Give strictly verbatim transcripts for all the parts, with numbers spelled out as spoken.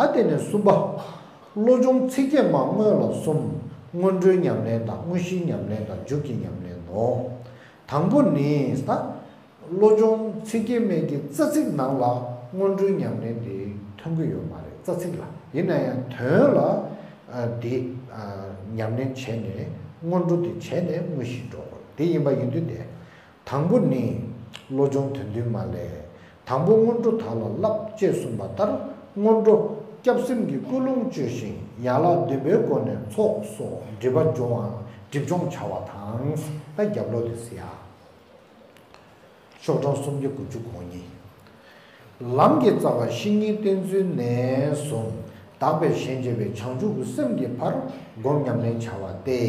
ཨ་དེ་ནས་གསུམ་པ། བློ་སྦྱོང་ཚིག་བརྒྱད་མ་སྔོན་ལ་གསུམ། སྔོན་འགྲོའི་ཉམས་ལེན་དང་དངོས་གཞིའི་ཉམས་ལེན་དང་མཇུག་གི་ཉམས་ལེན་ནོ། དང་པོ་ནི་ད། བློ་སྦྱོང་ཚིག་བརྒྱད་མའི་གི་རྩ་ཚིག་ནང་ལ་སྔོན་འགྲོའི་ཉམས་ལེན་དེ་ཐོན་གྱི་ཡོད་མ་རེད། རྩ་ཚིག་ལ། ཡིན་ན་ཡང་དོན་ལ་ཨ་འདི་ཨ་ཉམས་ལེན་བྱས་ནས་སྔོན་འགྲོ་དེ་བྱས་ནས་དངོས་གཞི་འགྲོ་དགོས། དེ་ཡིན་པ་ཡིན་དུས་དེ། དང་པོ་ནི། བློ་སྦྱོང་དོན་བདུན་མ་ལས། དང་པོ་སྔོན་འགྲོ་དག་ལ་བསླབ་ཅེས་གསུངས་པ་ལྟར། སྔོན་འགྲོ་སྐྱབས་སེམས་ཀྱི་ཀུན་སློང་བཅོས་ཤིང་ཡན་ལག་བདུན་པའི་སྒོ་ནས་ཚོགས་སོགས་སྒྲིབ་པ་སྦྱོང་བ། སྒྲིབ་སྦྱོང་བྱ་བ་དང་། ད་རྒྱབ་ལོགས་དེ་ཟེར་ཡ། ཤོག་གྲངས་སུམ་བརྒྱ་དགུ་བཅུ་གོ་གཉིས། ལམ་གྱི་རྩ་བ་བཤེས་གཉེན་བསྟེན་ཚུལ་ནས་བཟུང་དག་པའི་ཞེན་བྱེད་པའི་བྱང་ཆུབ་ཀྱི་སེམས་ཀྱི་བར་སྒོམ་ཉམས་ལེན་བྱ་བ་སྟེ།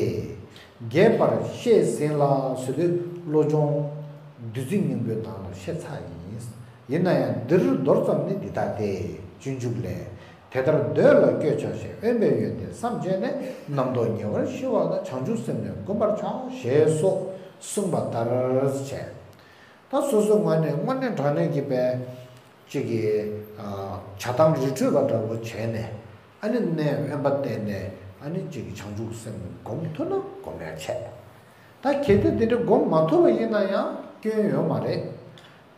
རྒྱས་པར་བཤད་ཟིན་ལ་ཟེར་དུས་བློ་སྦྱོང་བདུད་རྩི་སྙིང་པོའི་ནང་ལ་བཤད་ཚར་ཡིན། ཡིན་ན་ཡང་འདིར་མདོར་ཙམ་ནི་འདི་ལྟ་སྟེ། སྤྱོད་འཇུག་ལས། དེ་ལྟར་འདོད་ལ་བསྐྱོད་བྱ་ཞིང་དབེན་པའི་ཡོན་ཏན་བསམ་བྱས་ནས་རྣམ་རྟོག་ཉེ་བར་ཞི་བ་དང་བྱང་ཆུབ་སེམས་ནི་བསྒོམ་པར་བྱ་ཞེས་སོགས་གསུངས་པ་ལྟར་བྱས། ད་སོ་སོའི་ངོས་ནས་དངོས་གནས་དྲང་གནས་ཀྱི་པའི་གཅིག་གི་བྱ་བཏང་རི་ཁྲོད་པ་འདྲ་བོ་བྱས་ནས་ཨ་ནི་གནས་དབེན་པ་བསྟེན་ནས་ཨ་ནི་གཅིག་གི་བྱང་ཆུབ་སེམས་སྒོམ་ཐུབ་ན་སྒོམ་ཡ་བྱས། ད་གལ་ཏེ་དེ་འདྲ་སྒོམ་མ་ཐུབ་པ་ཡིན་ན་ཡང་སྐྱོན་ཡོད་མ་རེད།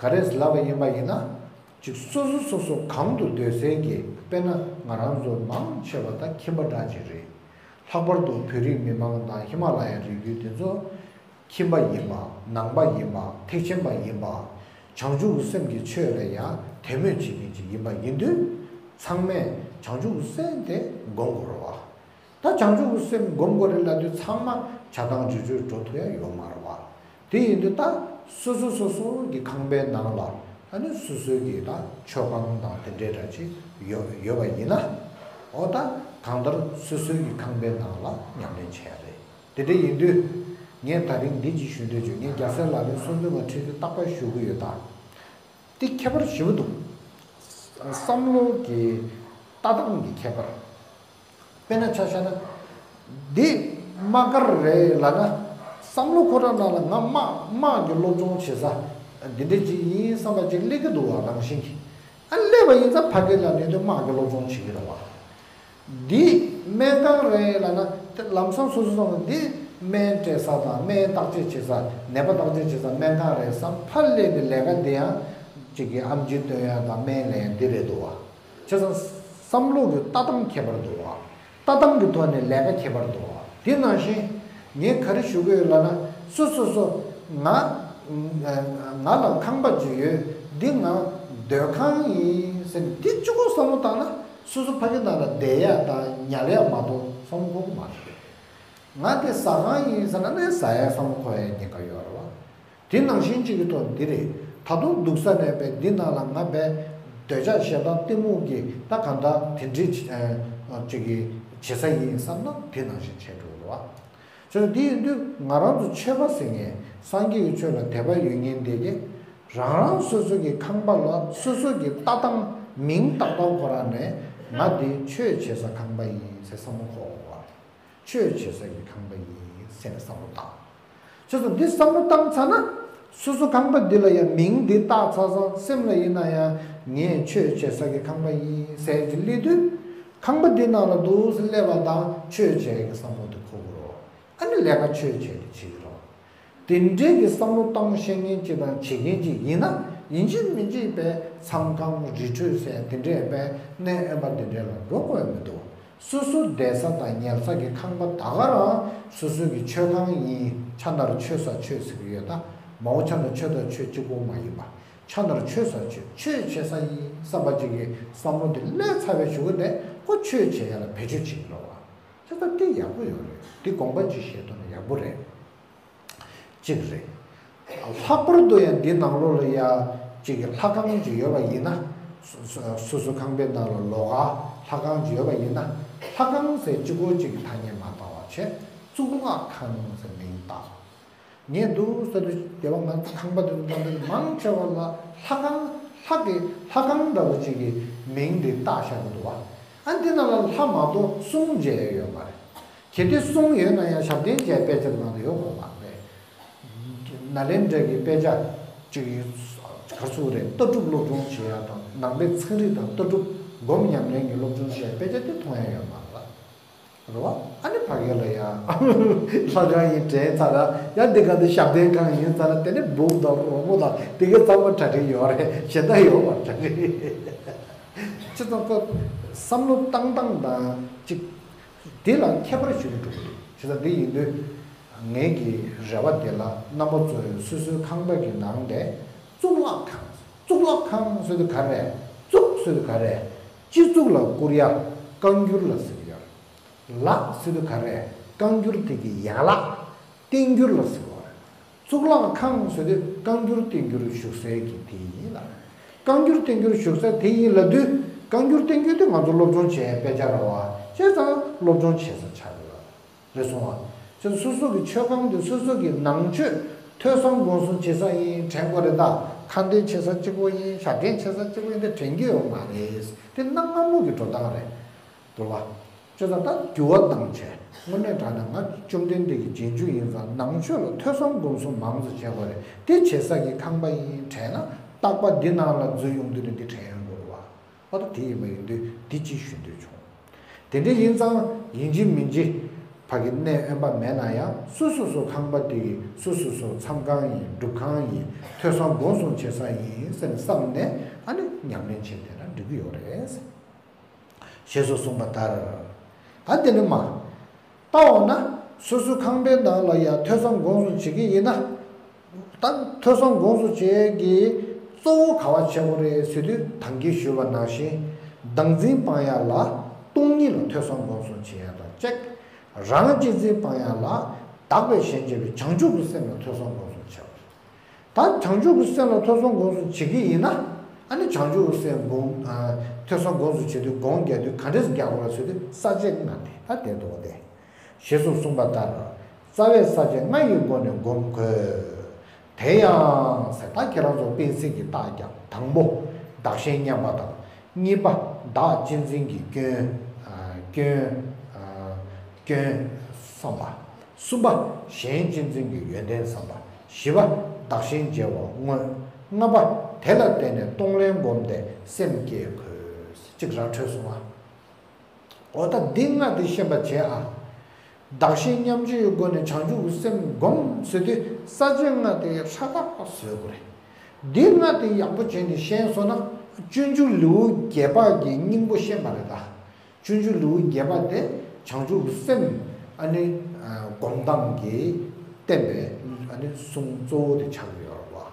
ག་རེ་ལབ་པ་ཡིན་པ་ཡིན་ན། ཅིག་སོ་སོ་སོ་སོ་གང་དུ་སྡོད་སའི་གི་དཔེར་ན་ང་རང་ཚོ་མང་ཆེ་བ་ད་ཁྱིམ་པ་འདྲ་ཅིག་རེད། ལྷག་པར་དུ་བོད་རིགས་མི་མང་དང་ཧི་མ་ལ་ཡའི་རི་རྒྱུད་དེ་ཚོ་ཁྱིམ་པ་ཡིན་པ། ནང་པ་ཡིན་པ། ཐེག་ཆེན་པ་ཡིན་པ། བྱང་ཆུབ་ཀྱི་སེམས་ཀྱི་ཆོས་ལ་ཡང་དད་མོས་བྱེད་མཁན་ཅིག་ཡིན་པ་ཡིན་དུས་ཚང་མས་བྱང་ཆུབ་ཀྱི་སེམས་དེ་སྒོམ་དགོས་རེད་བ། ད་བྱང་ཆུབ་ཀྱི་སེམས་སྒོམ་དགོས་རེད་ལབ་དུས་ཚང་མ་བྱ་བཏང་རི་ཁྲོད་འགྲོ་ཐུབ་ཡ་ཡོད་མ་རེད་བ། དེ་ཡིན་དུས་ད་སོ་སོ་སོ་སོ་གི་ཁང་པའི་ནང་ལ་ཨ་ནི་སོ་སོའི་གི་ད་མཆོད་ཁང་དང་དེ་འདྲའི་འདྲ་ཅིག་ཡོད་ཡོད་པ་ཡིན་ན། འོ་ད་གང་ལྟར་སོ་སོའི་གི་ཁང་པའི་ནང་ལ་ཉམས་ལེན་བྱས་རེད། དེ་འདྲ་ཡིན་དུས་ངས་ད་རིང་འདི་ཅིག་ཞུ་འདོད་བྱུང་། ངས་རྒྱལ་སྲས་ལག་ལེན་སོ་བདུན་པ་ཁྲིད་དུས་རྟག་པར་ཞུ་གི་ཡོད་ད། དེ་ཁྱད་པར་ཞེ་པོ་འདུག་བསམ་བློ་གི་ལྟ་སྟངས་ཀྱི་ཁྱད་པར། དཔེར་ན་ཆ་བཞག་ན། འདི་དམག་སྒར་རེད་ལབ་ན། བསམ་བློ་ཁོ་རང་ནང་ལ་ང་དམག་དམག་གི་སློབ་སྦྱོང་བྱེད་ས་འདི་འདྲ་ཅིག་ཡིན་བསམ་པ་ཅིག་སླེབས་ཀྱི་འདུག་བ། རང་བཞིན་གྱིས། ཨ་སླེབས་པ་ཡིན་ཙང་ཕ་གི་ལ་ནས་དུས་དམག་གི་སློབ་སྦྱོང་བྱེད་ཀྱི་རེད་བ། འདི་སྨན་ཁང་རེད་ལབ་ན། དེ་ལམ་སང་སོ་སོ་སོང་ན་འདི་སྨན་སྤྲད་ས་དང་སྨན་བརྟག་དཔྱད་བྱེད་ས། ནད་པ་བརྟག་དཔྱད་བྱེད་ས་སྨན་ཁང་རེད་བསམ། ཕར་སླེབས་ནས་ལས་ཀ་འདི་ཡང་གཅིག་གི་ཨེམ་ཆི་སྟོན་ཡ་དང་སྨན་ལེན་ཡ་འདི་རེད་འདུག་བ། བྱས་ཙང་བསམ་བློ་གི་ལྟ་སྟངས་ཁྱད་པར་འདུག་བ། ལྟ་སྟངས་ཀྱི་ཐོག་ནས་ལས་ཀ་ཁྱད་པར་འདུག་བ། དེ་ནང་བཞིན་ངས་ག་རེ་ཞུ་གི་ཡོད་ལབ་ན། སོ་སོ་སོ་ང་ང་ལ་ཁང་པ་ཅིག་ཡོད། འདི་ང་སྡོད་ཁང་ཡིན་ཟེར་ནས་འདི་གཅིག་པོ་བསམ་བློ་བཏང་ན། སོ་སོ་ཕ་གི་ནང་ལ་བསྡད་ཡ་དང་ཉལ་ཡ་མ་གཏོགས་བསམ་བློ་འཁོར་གི་མ་རེད། ང་དེ་ཟ་ཁང་ཡིན་ཟེར་ན་ནི་ཟ་ཡ་བསམ་བློ་འཁོར་ཡ་ཉེན་ཁ་ཡོད་རེད་བ། དེ་ནང་བཞིན་གཅིག་གི་ཐོག་འདི་རེད། ད་དུང་སྡུག་ས་ནས་པས་འདི་ནང་ལ་ང་པས་འདོད་ཆགས་ཞེ་སྡང་གཏི་མུག་གི་ད་གང་ལྟར་དེ་འདྲའི་ཅིག་གི་བྱེད་ས་ཡིན་བསམ་ན་དེ་ནང་བཞིན་བྱེད་འགྲོ་རེད་བ། བྱས་ཙང་འདི་ཡིན་དུས་ང་རང་ཚོ་ཆོས་པ་ཟེར་མཁན་སངས་རྒྱས་ཀྱི་ཆོས་ལ་དད་པ་ཡོད་མཁན་དེ་གས་རང་རང་སོ་སོ་གི་ཁང་པ་ལ་སོ་སོ་གི་ལྟ་སྟངས་མིང་བཏགས་སྟངས་ཁོ་རང་ནས་ང་འདི་ཆོས་བྱེད་ས་ཁང་པ་ཡིན་ཟེར་བསམ་བློ་འཁོར་དགོས་པ། ཆོས་བྱེད་ས་ཀྱི་ཁང་པ་ཡིན་ཟེར་ནས་བསམ་བློ་བཏང་། བྱས་ཙང་འདི་བསམ་བློ་བཏང་ཚར་ན། སོ་སོ་ཁང་པ་འདི་ལ་ཡང་མིང་འདི་བཏགས་ཚར་སོང་། སེམས་ལ་ཡིན་ན་ཡང་ངས་ཆོས་བྱེད་ས་ཀྱི་ཁང་པ་ཡིན་ཟེར་གྱི་སླེབས་དུས། ཁང་པ་འདི་ནང་ལ་འདུག་སེ་སླེབས་པ་དང་ཆོས་བྱེད་ཀྱི་བསམ་བློ་དེ་འཁོར་གྱི་རེད། ཨ་ནི་ལས་ཀ་ཆོས་བྱེད་དེ་བྱེད་ཀྱི་རེད། དེ་འདྲའི་གི་བསམ་བློ་བཏང་ཤེས་མཁན་ཅིག་དང་བྱེད་མཁན་ཅིག་ཡིན་ན། ཡིན་གཅིག་མིན་གཅིག་པའི་མཚམས་ཁང་རི་ཁྲོད་ཟེར་དེ་འདྲའི་པའི་གནས་དབེན་པ་དེ་འདྲའི་ལ་འགྲོ་དགོས་མི་འདུག་སོ་སོ་བསྡད་ས་དང་ཉལ་ས་གི་ཁང་པ་ད་ག་རང་སོ་སོ་གི་མཆོད་ཁང་ཡིན། ཕྱག་ན་རུ་མཆོད་ས་མཆོད་ཟེར་གི་ཡོད་ད། མ་འོངས་ཆ་ན་མཆོད་ས་མཆོད་གཅིག་པོ་མ་ཡིན་པ། ཕྱག་ན་རུ་མཆོད་ས་མཆོད། ཆོས་བྱེད་ས་ཡིན་བསམ་པ་ཅིག་གི་བསམ་བློ་དེ་སླེབས་ཚར་བའི་གཞུག་གུ་ནས་ཁོ་ཆོས་བྱེད་ཡ་ལ་བེད་སྤྱོད་བྱེད་ཀྱི་རེད་བ། ཁྱེད་ཚོ་དེ་ཡག་པོ་ཡོད་རེད། དེ་དགོངས་པ་ཅིག་བཞེས་ཐུབ་ན་ཡག་པོ་རེད། གཅིག་རེད། ལྷག་པར་དུ་ཡང་འདི་ནང་ལོགས་ལ་ཡ་གཅིག་གི་ལྷ་ཁང་ཅིག་ཡོད་པ་ཡིན་ན། སོ་སོ་སོ་སོ་ཁང་པའི་ནང་ལ་ལོགས་ཀ་ལྷ་ཁང་ཅིག་ཡོད་པ་ཡིན་ན། ལྷ་ཁང་ཟེར་གཅིག་པོ་གཅིག་གི་ཐ་སྙད་མ་བཏགས་པ་བྱས། གཙུག་ལག་ཁང་ཟེར་མིང་བཏགས། ངས་འདུག་ཟེར་དུས་དེ་བ་ང་ཚོ་ཁང་པ་དེ་ཚོ་ད་ལྟ་མང་ཆེ་བ་ལ་ལྷ་ཁང་། ལྷ་གི་ལྷ་ཁང་འདྲ་བོ་ཅིག་གི་མིང་དེ་བཏགས་བཞག་གི་འདུག་བ། ཨ་འདི་ནང་ལ་ལྷ་མ་གཏོགས་གསུང་མཇལ་ཡ་ཡོད་མ་རེད། གལ་ཏེ་གསུང་ཡོད་ན་ཡང་ཞབས་བརྟན་མཇལ་དཔེ་ཆ་དེ་ནང་ལ་ཡོད་དགོས་མ་རེད། ནཱ་ལེནྡྲ་གི་དཔེ་ཆ་ཅིག་ག་རེ་ཟེར་དགོས་རེད། ལྟ་གྲུབ་སློབ་སྦྱོང་བྱེད་ཡ་དང་ནང་པའི་ཚན་རིག་དང་ལྟ་གྲུབ་ སྒོམ་ཉམས་ལེན་གྱི་སློབ་སྦྱོང་བྱས་དཔེ་ཆ་དེ་མཐོང་ཡ་ཡོད་མ་རེད་བ། རེད་བ། ཨ་ནི་ཕ་གི་ལ་ཡ་ལྷ་ཁང་ཡིན་དྲན་ཚར་ཡ་འདི་ག་འདི་ཞབས་བརྟན་ཁང་ཡིན་ཚར་དེ་ནི་སྦུག་དང་རོལ་མོ་དང་དེ་གའི་ཚང་མ་གྲ་སྒྲིག་ཡོད་རེད། གཞན་དག་ཡོད་མ་རེད། གྲ་སྒྲིག་ཅི་ཙམ་ཁོ་བསམ་བློ་བཏང་སྟངས་དང་གཅིག་དེ་ལ་ཁྱད་པར་ཞིག་འགྲོ་གི་འདུག་བྱས་ཙང་འདི་ཡིན་དུས་ངེད་ཀྱི་རེ་བ་དེ་ལ་རྣམ་པ་ཚོས་སོ་སོའི་ཁང་པ་གི་ནང་དེ་གཙུག་ལག་ཁང་། གཙུག་ལག་ཁང་ཟེར་དུས་ག་རེ། གཙུག་ཟེར་དུས་ག་རེ། སྤྱི་གཙུག་ལ་བཀུར་ཡ་བཀའ་འགྱུར་ལ་ཟེར་གྱི་ཡོད་རེད། ལག་ཟེར་དུས་ག་རེ། བཀའ་འགྱུར་དེ་གི་ཡན་ལག་བསྟན་འགྱུར་ལ་ཟེར་གྱི་ཡོད་རེད། གཙུག་ལག་ཁང་ཟེར་དུས་བཀའ་འགྱུར་བསྟན་འགྱུར་བཞུགས་སའི་གི་དེ་ཡིན་ལ། བཀའ་འགྱུར་བསྟན་འགྱུར་བཞུགས་ས་དེ་ཡིན་ལབ་དུས་བཀའ་འགྱུར་བསྟན་འགྱུར་དེ་ང་ཚོ་སློབ་སྦྱོང་བྱེད་དཔེ་ཆ་ར་བ་བྱས་ཙང་སློབ་སྦྱོང་བྱེད་ས་ཆགས་ཡོད་རེད་སོང་བ། བྱས་ཙང་སོ་སོ་གི་མཆོད་ཁང་དེ་སོ་སོ་གི་ནང་མཆོད་ཐོས་བསམ་སྒོམ་གསུམ་བྱེད་ས་ཡིན་དྲན་དགོས་རེད་ད། ཁ་འདོན་བྱེད་ས་གཅིག་པོ་ཡིན། ཞབས་བརྟན་བྱེད་ས་གཅིག་པོ་ཡིན་དེ་དྲན་གྱི་ཡོད་མ་རེད། དེ་གནའ་སྔ་མོ་གི་འགྲོ་སྟངས་རེད། འདུག་བ། བྱས་ཙང་ད་འགྱུར་བ་བཏང་བྱས་དངོས་གནས་དྲང་གནས་ང་བཅོམ་ལྡན་འདས་ཀྱི་རྗེས་འཇུག་ཡིན་ཙང་ནང་ཆོས་ལ་ཐོས་བསམ་སྒོམ་གསུམ་མང་ཙམ་བྱེད་དགོས་རེད། དེ་བྱེད་ས་གི་ཁང་པ་ཡིན་དྲན་ན་རྟག་པར་འདི་ནང་ལ་འཛུལ་ཡོང་དུས་ནི་འདི་དྲན་ཡོང་དགོས་རེད་བ། ཨ་ད་དེ་ཡིན་པ་ཡིན་དུས་འདི་ཅི་ཞུ་འདོད་བྱུང་། དེ་འདྲ་ཡིན་ཙང་ཡིན་གཅིག་མིན་གཅིག་ཕ་གི་གནས་དབེན་པ་མེད་ན་ཡང་སོ་སོ་སོ་ཁང་པ་དེ་གི་སོ་སོ་སོ་མཚམས་ཁང་ཡིན་སྒྲུབ་ཁང་ཡིན་ཐོས་བསམ་སྒོམ་གསུམ་བྱེད་ས་ཡིན་ཟེར་ནས་བསམ་ནས་ཨ་ནི་ཉམས་ལེན་བྱེད་བསྡད་ན་འགྲིག་གི་ཡོད་རེད། ཞེས་སོགས་གསུངས་པ་ལྟར། ད་དེ་ནི་མ། ལྟ་འོང་ན་སོ་སོའི་ཁང་པའི་ནང་ལ་ཡང་ཐོས་བསམ་སྒོམ་གསུམ་བྱེད་ཀྱི་ཡིན་ན། ད་ཐོས་བསམ་སྒོམ་གསུམ་བྱེད་ཀྱི་གཙོ་བོ་ག་བ་བྱེད་དགོས་རེད་ཟེར་དུས་ད་གིན་ཞུས་པ་ནང་བཞིན་བདག་འཛིན་སྤང་ཡ་ལ་སྟོང་ཉིད་ལ་ཐོས་བསམ་སྒོམ་གསུམ་བྱེད་ཡ་དང་གཅིག་རང་གཅེས་འཛིན་སྤང་ཡ་ལ་དག་པའི་ཞེན་བྱེད་པའི་བྱང་ཆུབ་ཀྱི་སེམས་ལ་ཐོས་བསམ་སྒོམ་གསུམ་བྱེད་དགོས་རེད། ད་བྱང་ཆུབ་ཀྱི་སེམས་ལ་ཐོས་བསམ་སྒོམ་གསུམ་བྱེད་ཀྱི་ཡིན་ན། ཨ་ནི་བྱང་ཆུབ་ཀྱི་སེམས་སྒོམ། ཨ། ཐོས་བསམ་སྒོམ་གསུམ་བྱེད་དུས་སྒོམ་རྒྱག་དུས་ག་འདྲས་སུ་རྒྱག་དགོས་ལ་ཟེར་དུས་ས་བཅད་ལྔ་དེ་ད་དེ་འདུག་སྟེ། ཞེས་སོགས་གསུངས་པ་ལྟར། རྩ་བའི་ས་བཅད་ལྔ་ཡི་སྒོ་ནས་སྒོམ་དགོས། དེ་ཡང་ཟེར་ད་ཁྱེད་རང་ཚོ་དཔེ་གཟིགས་ཀྱི་རྟགས་རྒྱག་དང་པོ། བདག་གཞན་མཉམ་པ་དང་། གཉིས་པ། བདག་གཅེས་འཛིན་གྱི་སྐྱོན། ཨ། སྐྱོན། ཨ། སྐྱོན་བསམ་པ། གསུམ་པ། གཞན་གཅེས་འཛིན་གྱི་ཡོན་ཏན་བསམ་པ། བཞི་པ། བདག་གཞན་བརྗེ་བ་དངོས། ལྔ་པ། དེ་ལ་བརྟེན་ནས་གཏོང་ལེན་བསྒོམས་ཏེ་སེམས་བསྐྱེད་དགོས། གཅིག་ར་འཕྲོད་སོང་ང་། འོ་ད་འདི་ལྔ་དེ་ཤེས་པ་བྱས་ཨ། བདག་གཞན་མཉམ་བརྗེའི་སྒོ་ནས་བྱང་ཆུབ་ཀྱི་སེམས་སྒོམ་ཟེར་དུས་ས་བཅད་ལྔ་དེ་ཧྲ་ཐག་པ་བཟོ་དགོས་རེད། འདི་ལྔ་དེ་ཡག་པོ་བྱས་ནས་ཤེས་སོང་ན་སྤྱོད་འཇུག་ལེའུ་བརྒྱད་པ་གི་སྙིང་པོ་ཤེས་པ་རེད་ད། སྤྱོད་འཇུག་ལེའུ་བརྒྱད་པ་དེ་བྱང་ཆུབ་ཀྱི་སེམས་ཨ་ནི་སྒོམ་སྟངས་ཀྱི་བསྟན་པའི་ཨ་ནི་གསུང་གཙོ་བོ་དེ་ཆགས་ཀྱི་ཡོད་རེད་བ།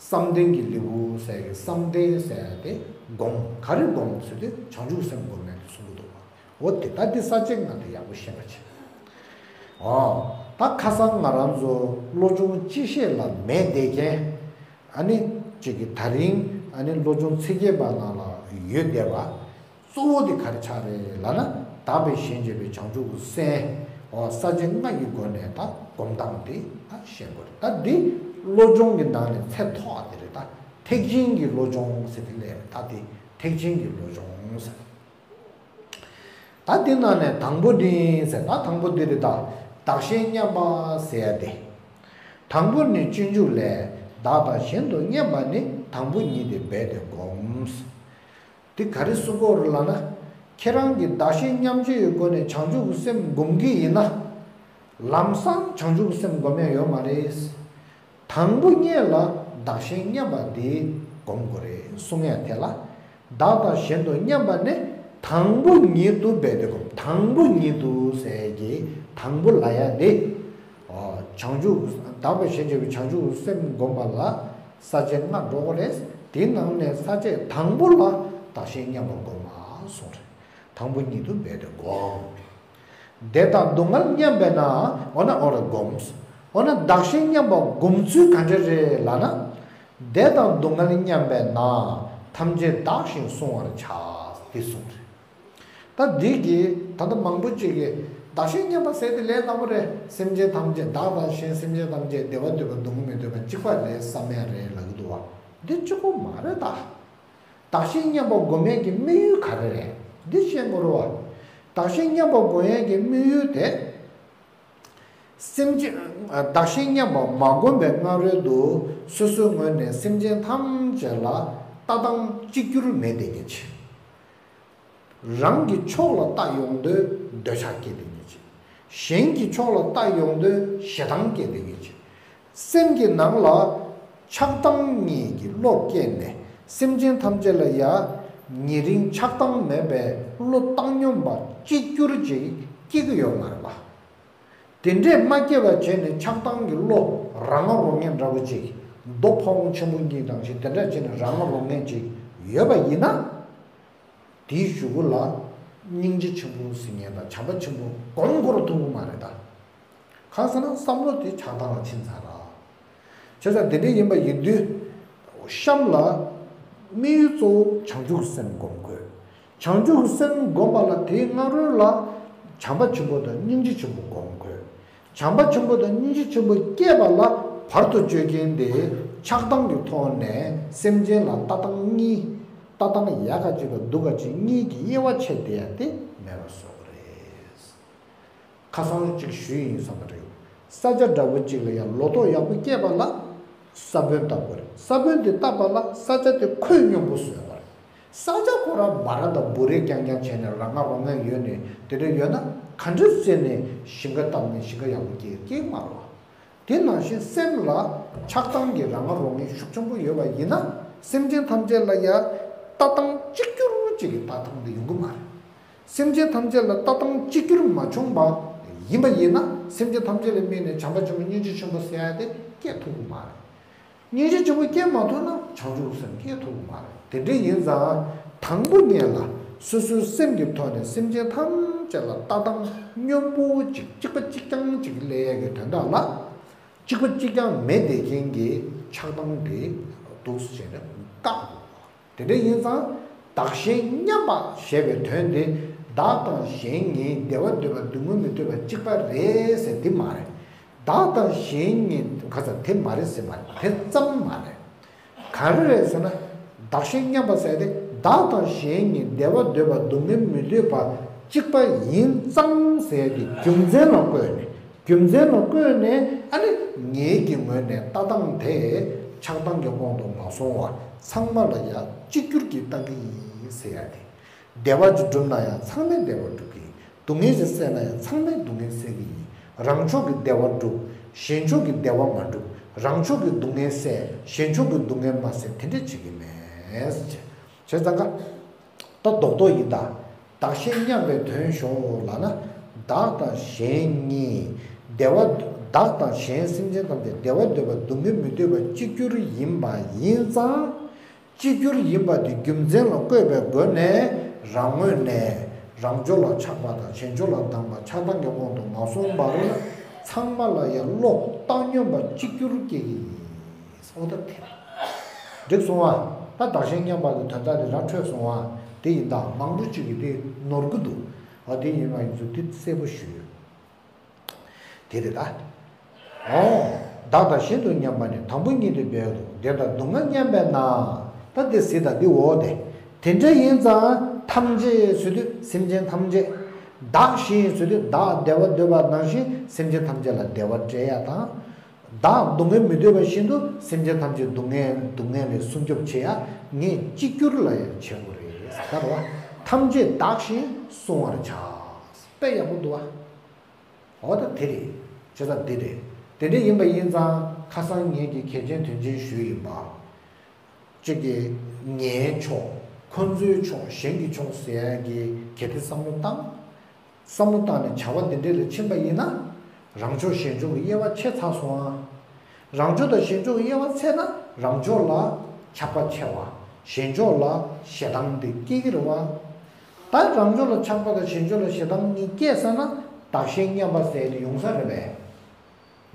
བསམ་གཏན་གྱི་ལེའུ་ཟེར་གྱི་བསམ་གཏན་ཟེར་ཡ་དེ་སྒོམ་ག་རེ་སྒོམ་ཟེར་དུས་བྱང་ཆུབ་སེམས་སྒོམ་ཡ་དེ་གསུང་གི་འདུག་བ། འོ་དེ་ད་འདི་ས་བཅད་ལྔ་དེ་ཡག་པོ་ཤེས་པ་བྱེད། འོ། ད་ཁ་སང་ང་རང་ཚོ་བློ་སྦྱོང་སྤྱི་བཤད་ལ་མེད་བསྡད་མཁན། ཨ་ནི་གཅིག་གི་ད་རིང་ཨ་ནི་བློ་སྦྱོང་ཚིགས་བརྒྱད་པ་ནང་ལ་ཡོད་བསྡད་པ། གཙོ་བོ་དེ་ག་རེ་ཆགས་རེད་ལབ་ན་དག་པའི་ཞེན་བྱེད་པའི་བྱང་ཆུབ་ཀྱི་སེམས། འོ་ས་བཅད་ལྔ་ཡི་སྒོ་ནས་ད་སྒོམ་སྟངས་དེ་ད་ཤེས་དགོས་རེད། ད་འདི་བློ་སྦྱོང་གི་ནང་ནས་ཚད་མཐོ་བ་དེ་རེད། ད་ཐེག་ཆེན་གྱི་བློ་སྦྱོང་ཟེར་དེ་ལས་ད་དེ་ཐེག་ཆེན་གྱི་བློ་སྦྱོང་ཟེར། ད་འདི་ནང་ནས་དང་པོ་ནི་ཟེར་ད་དང་པོ་འདི་རེད། ད་བདག་གཞན་མཉམ་པ་ཟེར་ཡ་དེ། དང་པོ་ནི་སྤྱོད་འཇུག་ལས། བདག་དང་གཞན་དུ་མཉམ་པ་ནི་དང་པོ་ཉིད་དེ་རྦད་དེ་བསྒོམ། དེ་ག་རེ་གསུང་གི་ཡོད་རེད་ལབ་ན། ཁྱེད་རང་གིས་བདག་གཞན་མཉམ་བརྗེའི་སྒོ་ནས་བྱང་ཆུབ་ཀྱི་སེམས་སྒོམ་གྱི་ཡིན་ན། ལམ་སང་བྱང་ཆུབ་ཀྱི་སེམས་སྒོམ་ཡ་ཡོད་མ་རེད། དང་པོ་ཉིད་ལ་བདག་གཞན་མཉམ་པ་དེ་སྒོམ་དགོས་རེད་གསུང་ཡ་དེ་ལ། བདག་དང་གཞན་དུ་མཉམ་པ་ནི་དང་པོ་ཉིད་དུ་རྦད་དེ་སྒོམ། དང་པོ་ཉིད་དུ་ཟེར་གྱི་དང་པོ་ལབ་ཡ་དེ། ཨོ། བྱང་ཆུབ་དག་པའི་ཞེན་བྱེད་པའི་བྱང་ཆུབ་སེམས་བསྒོམ་པ་ལ་ས་བཅད་ལྔ་འགྲོ་གི་རེད། དེའི་ནང་ནས་ས་བཅད་དང་པོ་ལ་བདག་གཞན་མཉམ་པ་བསྒོམ་པ་གསུངས་རེད། དང་པོ་ཉིད་དུ་རྦད་དེ་བསྒོམ། བདེ་དང་སྡུག་བསྔལ་མཉམ་པས་ན། འོ་ན་འོ་རེ་བསྒོམ། འོ་ན་བདག་གཞན་མཉམ་པ་བསྒོམ་ཚུལ་ག་འདྲ་རེད་ལབ་ན། བདེ་དང་སྡུག་བསྔལ་མཉམ་པས་ན། ཐམས་ཅད་བདག་བཞིན་བསྲུང་བར་བྱ། འདི་གསུངས་རེད། ད་འདི་གི་ད་ལྟ་མང་པོ་ཅིག་གིས་བདག་གཞན་མཉམ་པ་ཟེར་དེ་ལས་སླ་པོ་རེད། སེམས་ཅན་ཐམས་ཅད་བདག་དང་གཞན་སེམས་ཅན་ཐམས་ཅད་བདེ་བ་འདོད་པ་སྡུག་བསྔལ་མི་འདོད་པ་གཅིག་པ་རེད་བསམ་ཡ་རེད་ལབ་ཀྱི་འདུག་བ། འདི་གཅིག་པོ་མ་རེད་ད། བདག་གཞན་མཉམ་པ་སྒོམ་ཡས་ཀྱི་དམིགས་ཡུལ་ག་རེ་རེད། འདི་ཤེས་དགོས་རེད་བ། བདག་གཞན་མཉམ་པ་སྒོམ་ཡས་ཀྱི་དམིགས་ཡུལ་དེ། སེམས་ཅན། བདག་གཞན་མཉམ་པ་མ་བསྒོམས་པའི་སྔ་རོལ་དུ་སོ་སོའི་ངོས་ནས་སེམས་ཅན་ཐམས་ཅད་ལ་ལྟ་སྟངས་གཅིག་གྱུར་མེད་བསྡད་མཁན་ཅིག་རང་གི་ཕྱོགས་ལ་ལྟ་ཡོང་དུས་འདོད་ཆགས་སྐྱེ་བསྡད་མཁན་ཅིག་གཞན་གྱི་ཕྱོགས་ལ་ལྟ་ཡོང་དུས་ཞེ་སྡང་སྐྱེ་བསྡད་མཁན་ཅིག་སེམས་ཀྱི་ནང་ལ་ཆགས་སྡང་གཉིས་ཀྱི་བློ་སྐྱེས་ནས། སེམས་ཅན་ཐམས་ཅད་ལ་ཡང་ཉེ་རིང་ཆགས་སྡང་མེད་པའི་བློ་བཏང་སྙོམས་པ་གཅིག་གྱུར་ཅིག་སྐྱེ་གི་ཡོད་མ་རེད་པ། དེ་འདྲས་མ་སྐྱེས་པ་བྱས་ནས་ཆགས་སྡང་གི་བློ་རང་ང་རོ་ངན་འདྲ་བོ་ཅིག་རྡོ་ཕ་བོང་ཆེན་པོ་གཉིས་དང་བཞིན་དེ་འདྲ་བྱས་ནས་རང་ང་རོ་ངན་ཅིག་ཡོད་པ་ཡིན་ན། དེའི་གཞུག་གུ་ལ་སྙིང་རྗེ་ཆེན་པོ་ཟེར་མཁན་དང་བྱམས་པ་ཆེན་པོ་སྒོམ་དགོས་ཐུག་གི་མ་རེད་ད། གང་ཟེར་ན་བསམ་བློ་དེ་ཆགས་སྡང་ལ་ཕྱིན་ཚར་ར། བྱས་ཙང་དེ་འདྲ་ཡིན་པ་ཡིན་དུས། གཤམ་ལ་དམིགས་ཡུལ་གཙོ་བོ་བྱང་ཆུབ་སེམས་སྒོམ་དགོས། བྱང་ཆུབ་སེམས་སྒོམ་པ་ལ་དེའི་སྔ་རོལ་ལ་བྱམས་པ་ཆེན་པོ་དང་སྙིང་རྗེ་ཆེན་པོ་སྒོམ་དགོས། བྱམས་པ་ཆེན་པོ་དང་སྙིང་རྗེ་ཆེན་པོ་སྐྱེས་པ་ལ་བར་དུ་གཅོད་མཁན་དེ་ཆགས་སྡང་གི་ཐོག་ནས་སེམས་ཅན་ལ་ལྟ་སྟངས་གཉིས། ལྟ་སྟངས་ཡག་ག་ཅིག་དང་སྡུག་ག་ཅིག་གཉིས་ཀྱི་དབྱེ་བ་ཕྱེ་བསྡད་ཡ་དེ་མེད་པ་བཟོ་དགོས་རེད། ཁ་སང་ཅིག་ཞུས་ཡིན་བསམ་པ་རེད། ས་ཆ་འདྲ་བོ་ཅིག་ལ་ཡང་ལོ་ཏོག་ཡག་པོ་སྐྱེས་པ་ལ་ས་བོན་བཏབ་དགོས་རེད། ས་བོན་དེ་བཏབ་པ་ལ་ས་ཆ་དེ་ཁོད་སྙོམས་པོ་བཟོས་པ་རེད། ས་ཆ་ཁོ་རང་འབའ་ར་དང་འབུ་རས་རྐྱང་རྐྱང་བྱས་ནས་རང་ང་རོ་ངན་ཡོད་ནས་དེ་འདྲ་ཡོད་ན། ག་འདྲ་བྱས་ནས་ཞིང་ཁ་བཏབ་ནས་ཞིང་ཁ་ཡག་པོ་སྐྱེ་སྐྱེ་གི་མ་རེད་པ། དེ་ནང་བཞིན་སེམས་ལ་ཆགས་སྡང་གི་རང་ང་རོ་ངན་ཤུགས་ཆེན་པོ་ཡོད་པ་ཡིན་ན། སེམས་ཅན་ཐམས་ཅད་ལ་ཡང་ལྟ་སྟངས་གཅིག་གྱུར་ཅིག་གི་ལྟ་སྟངས་དེ་ཡོང་གི་མ་རེད། སེམས་ཅན་ཐམས་ཅད་ལ་ལྟ་སྟངས་གཅིག་གྱུར་མ་བྱུང་བ་ཡིན་པ་ཡིན་ན། སེམས་ཅན་ཐམས་ཅད་ལ་དམིགས་ནས་བྱམས་པ་ཆེན་པོ་སྙིང་རྗེ་ཆེན་པོ་ཟེར་ཡ་དེ་སྐྱེ་ཐུབ་ཀྱི་མ་རེད། སྙིང་རྗེ་ཆེན་པོ་སྐྱེ་མ་ཐུབ་ན་བྱང་ཆུབ་སེམས་སྐྱེ་ཐུབ་ཀྱི་མ་རེད། དེ་འདྲ་ཡིན་ཙང་དང་པོ་ཉིད་ལ་སོ་སོའི་སེམས་ཀྱི་ཐོག་ནས་སེམས་ཅན་ཐམས་ཅད་ལ་ལྟ་སྟངས་སྙོམས་པོ་ཅིག་གཅིག་པ་གཅིག་རྐྱང་ཅིག་སླེབས་ཡ་གི་དོན་དག་ལ། གཅིག་པ་གཅིག་རྐྱང་མེད་བསྡད་མཁན་གྱི་ཆགས་སྡང་དེ་འདུག་སེ་བྱས་ནས་བཀག་དགོས། དེ་འདྲ་ཡིན་ཙང་བདག་གཞན་མཉམ་པ་ཞེས་པའི་དོན་དེ་བདག་དང་གཞན་གཉིས་བདེ་བ་འདོད་པ་སྡུག་བསྔལ་མི་འདོད་པ་གཅིག་པ་རེད་ཟེར་འདི་མ་རེད། བདག་དང་གཞན་གཉིས་ག་ཚ་དེ་མ་རེད་ཟེར་མ་རེད། དེ་ཙམ་མ་རེད། ག་རེ་རེད་ཟེར་ན། བདག་གཞན་མཉམ་པ་ཟེར་ཏེ་བདག་དང་གཞན་གཉིས་བདེ་བ་འདོད་པ་སྡུག་བསྔལ་མི་འདོད་པ་གཅིག་པ་ཡིན་ཙང་ཟེར་ཏེ་རྒྱུ་མཚན་ལ་བཀོད་ནས། རྒྱུ་མཚན་ལ་བཀོད་ནས་ཨ་ནི་ངེད་ཀྱི་ངོས་ནས་ལྟ་སྟངས་དེ་ཆགས་སྡང་གི་དབང་དུ་མ་སོང་བར་ཚང་མ་ལ་ཡང་གཅིག་གྱུར་གྱིས་ལྟ་གི་ཡིན་ཟེར་ཡ་དེ། བདེ་བ་ཅིག་བསྒྲུབ་ན་ཡང་ཚང་མས་བདེ་བ་བསྒྲུབ་ཀྱི་ཡིན། སྡུག་བསྔལ་ཅིག་བསལ་ན་ཡང་ཚང་མས་སྡུག་བསྔལ་བསལ་གྱི་ཡིན། རང་ཕྱོགས་ཀྱི་བདེ་བ་བསྒྲུབ། གཞན་ཕྱོགས་ཀྱི་བདེ་བ་མ་བསྒྲུབ། རང་ཕྱོགས་ཀྱི་སྡུག་བསྔལ་བསལ། གཞན་ཕྱོགས་ཀྱི་སྡུག་བསྔལ་མ་བསལ་དེ་འདྲ་བྱེད་ཀྱི་མེད། བྱས་ཙང་ཀ་ད་རྡོག་རྡོག་ཡིན་ད། བདག་གཞན་མཉམ་པའི་དོན་ཤོག་ལབ་ན། བདག་དང་གཞན་གཉིས་བདེ་བ། བདག་དང་གཞན་སེམས་ཅན་ཐམས་ཅད་བདེ་བ་འདོད་པ་སྡུག་བསྔལ་མི་འདོད་པ་གཅིག་གྱུར་ཡིན་པ་ཡིན་ཙང་། གཅིག་གྱུར་ཡིན་པ་དེ་རྒྱུ་མཚན་ལ་བཀོད་པའི་སྒོ་ནས་རང་ངོས་ནས་རང་ཕྱོགས་ལ་ཆགས་པ་དང་གཞན་ཕྱོགས་ལ་སྡང་བ་ཆགས་སྡང་གི་དབང་དུ་མ་སོང་བར་ཚང་མ་ལ་ཡང་བློ་བཏང་སྙོམས་པ་གཅིག་གྱུར་སྐྱེ་གི་ཡིན། ཨོ་ད་དེ་འགྲིག་སོང་ཨ། ད་བདག་གཞན་མཉམ་པ་གི་དོན་དག་དེ་ར་འཕྲོད་སོང་ཨ། དེ་ཡིན་ད་མང་པོ་གཅིག་གིས་དེ་ནོར་གི་འདུག་ཨ་དེ་ཡིན་པ་ཡིན་ཚུལ་དེ་གསལ་པོ་ཞུ། དེ་རེད་ད། ཨོ། བདག་དང་གཞན་དུ་མཉམ་པ་ནི་དང་པོ་ཉིད་དུ་འབད་དོ། བདེ་དང་སྡུག་བསྔལ་མཉམ་པས་ན། ད་འདི་གཟིགས་དང་འདི་འོ་དེ། དེ་འདྲ་ཡིན་ཙང་ཐམས་ཅད་ཟེར་དུས་སེམས་ཅན་ཐམས་ཅད། བདག་གཞན་ཟེར་དུས་བདག་བདེ་བ་འདོད་པ་ནང་བཞིན་སེམས་ཅན་ཐམས་ཅད་ལ་བདེ་བ་སྤྲད་ཡ་དང་། བདག་སྡུག་བསྔལ་མི་འདོད་པ་བཞིན་དུ་སེམས་ཅན་ཐམས་ཅད་སྡུག་བསྔལ་སྡུག་བསྔལ་ལས་སྲུང་སྐྱོབ་བྱེད་ཡ་ངས་གཅིག་གྱུར་ལ་ཡང་བྱེད་དགོས་རེད་ཟེར་ད་རེད་བ། ཐམས་ཅད་བདག་གཞན་བསྲུང་བར་བྱ། དཔེ་ཡག་པོ་འདུག་བ། འོ་ད་དེ་རེད། བྱས་ཙང་འདི་རེད། དེ་འདྲ་ཡིན་པ་ཡིན་ཙང་ཁ་སང་ངེད་ཀྱིས་གལ་ཆེན་དོན་ཆེན་ཞུས་ཡིན་པ། གཅིག་གིས་ངའི་ཕྱོགས། ཁོ་ཚོའི་ཕྱོགས། གཞན་གྱི་ཕྱོགས་ཟེར་ཡ་གི་གལ་ཏེ་བསམ་བློ་བཏང་། བསམ་བློ་བཏང་ནས་བྱ་བ་འདི་འདྲ་ལ་ཕྱིན་པ་ཡིན་ན། རང་ཕྱོགས་གཞན་ཕྱོགས་ཀྱི་དབྱེ་བ་ཕྱེ་ཚར་སོང་ཨ། རང་ཕྱོགས་དང་གཞན་ཕྱོགས་ཀྱི་དབྱེ་བ་ཕྱེ་ན་རང་ཕྱོགས་ལ་ཆགས་པ་ཆེ་བ། གཞན་ཕྱོགས་ལ་ཞེ་སྡང་འདི་སྐྱེ་གི་རེད་བ། ད་རང་ཕྱོགས་ལ་ཆགས་པ་དང་གཞན་ཕྱོགས་ལ་ཞེ་སྡང་གཉིས་སྐྱེས་ས་ན་བདག་གཞན་མཉམ་པ་ཟེར་ནས་ཡོང་ས་རེད་པས།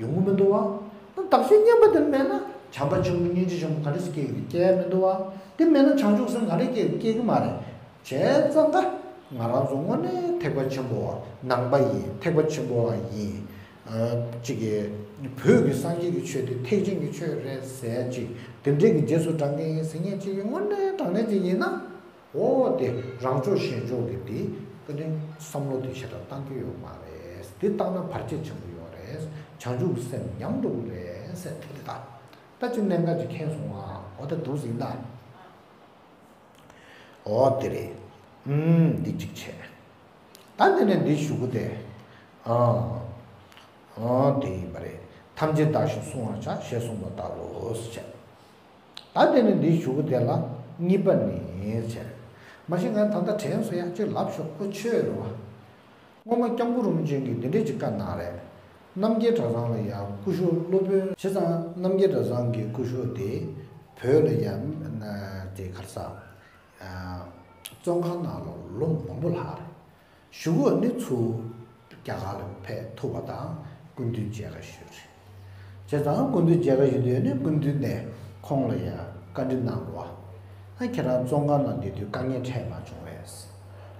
ཡོང་གི་མི་འདུག་བ། ད་བདག་གཞན་མཉམ་པ་དེ་མེད་ན་བྱམས་པ་ཆེན་པོ་སྙིང་རྗེ་ཆེན་པོ་ག་རེ་སྐྱེ་གི་སྐྱེ་ཡ་མི་འདུག་བ། དེ་མེད་ན་བྱང་ཆུབ་སེམས་ག་རེ་སྐྱེ་སྐྱེ་གི་མ་རེད། བྱས་ཙང་ཀ་ང་རང་ཚོ་དངོས་གནས་ཐེག་པ་ཆེན་པོ་བ་ནང་པ་ཡིན། ཐེག་པ་ཆེན་པོ་བ་ཡིན། ཨ་གཅིག་གིས་བོད་ཀྱི་སངས་རྒྱས་ཀྱི་ཆོས་དེ་ཐེག་ཆེན་གྱི་ཆོས་རེད་ཟེར་ཅིག་དེ་འདྲས་ཀྱི་རྗེས་སུ་འབྲང་མཁན་ཡིན་ཟེར་མཁན་ཅིག་གིས་དངོས་གནས་དྲང་གནས་ཅིག་ཡིན་ན། འོ་དེ་རང་ཕྱོགས་གཞན་ཕྱོགས་ཀྱི་དེ་ཀ་ནི་བསམ་བློ་དེ་ཞེ་དྲག་བཏང་གི་ཡོད་མ་རེད། དེ་བཏང་ན་བར་ཆད་ཆེན་པོ་ཡོད་རེད། བྱང་ཆུབ་སེམས་ཉམས་འགྲོ་གི་རེད་ཟེར་དེ་རེད་ད། ད་ཅིག་གནད་འགག་ཅིག་མཁྱེན་སོང་ཨ། འོ་དེ་འདུག་ཟིན་ད། འོ་དེ་རེད། ཨུམ། འདི་གཅིག་བྱས། ད་དེ་ནས་འདི་གཞུག་གུ་དེ། ཨ། ཨ། དེ་ཡིན་པ་རེད། ཐམས་ཅད་བདག་བཞིན་བསྲུང་བར་བྱ། ཞེས་གསུངས་པ་ལྟར་རོ། ཞེས། ད་དེ་ནས་འདི་གཞུག་གུ་དེ་ལ་གཉིས་པ་ནི་བྱས། མ་གཞི་ང་ད་ལྟ་དྲན་སོང་ཡ། ཅིག་ལབ་ཤོག་ཁོ་ཆོས་རེད་བ། སྔོན་མ་སྐྱབས་མགོན་རིན་པོ་ཆེ་གིས་འདི་འདྲས་ཅིག་བཀའ་གནང་རེད། རྣམ་རྒྱལ་གྲྭ་ཚང་ལ་ཡ་སྐུ་ཞབས་སློབ་དཔོན། བྱས་ཙང་རྣམ་རྒྱལ་གྲྭ་ཚང་གི་སྐུ་ཞབས་དེ་བོད་ལ་ཡ་དེ་ག་རེ་ཟ། བཙོན་ཁང་ནང་ལ་ལོ་མང་པོ་ལྷག་རེད། གཞུག་གུ་ནི་ཚུར་རྒྱ་གར་ལ་ཕེབས་ཐུབ་པ་དང་སྐུ་མདུན་མཇལ་ཁ་ཞུས་རེད། བྱས་ཙང་སྐུ་མདུན་མཇལ་ཁ་ཞུས་དུས་ནི་སྐུ་མདུན་ནས་ཁོང་ལ་ཡང་བཀའ་འདྲི་གནང་བ། ཨ། ཁྱེད་རང་བཙོན་ཁང་ནང་བསྡད་དུས་དཀའ་ངལ་འཕྲད་མ་བྱུང་བས།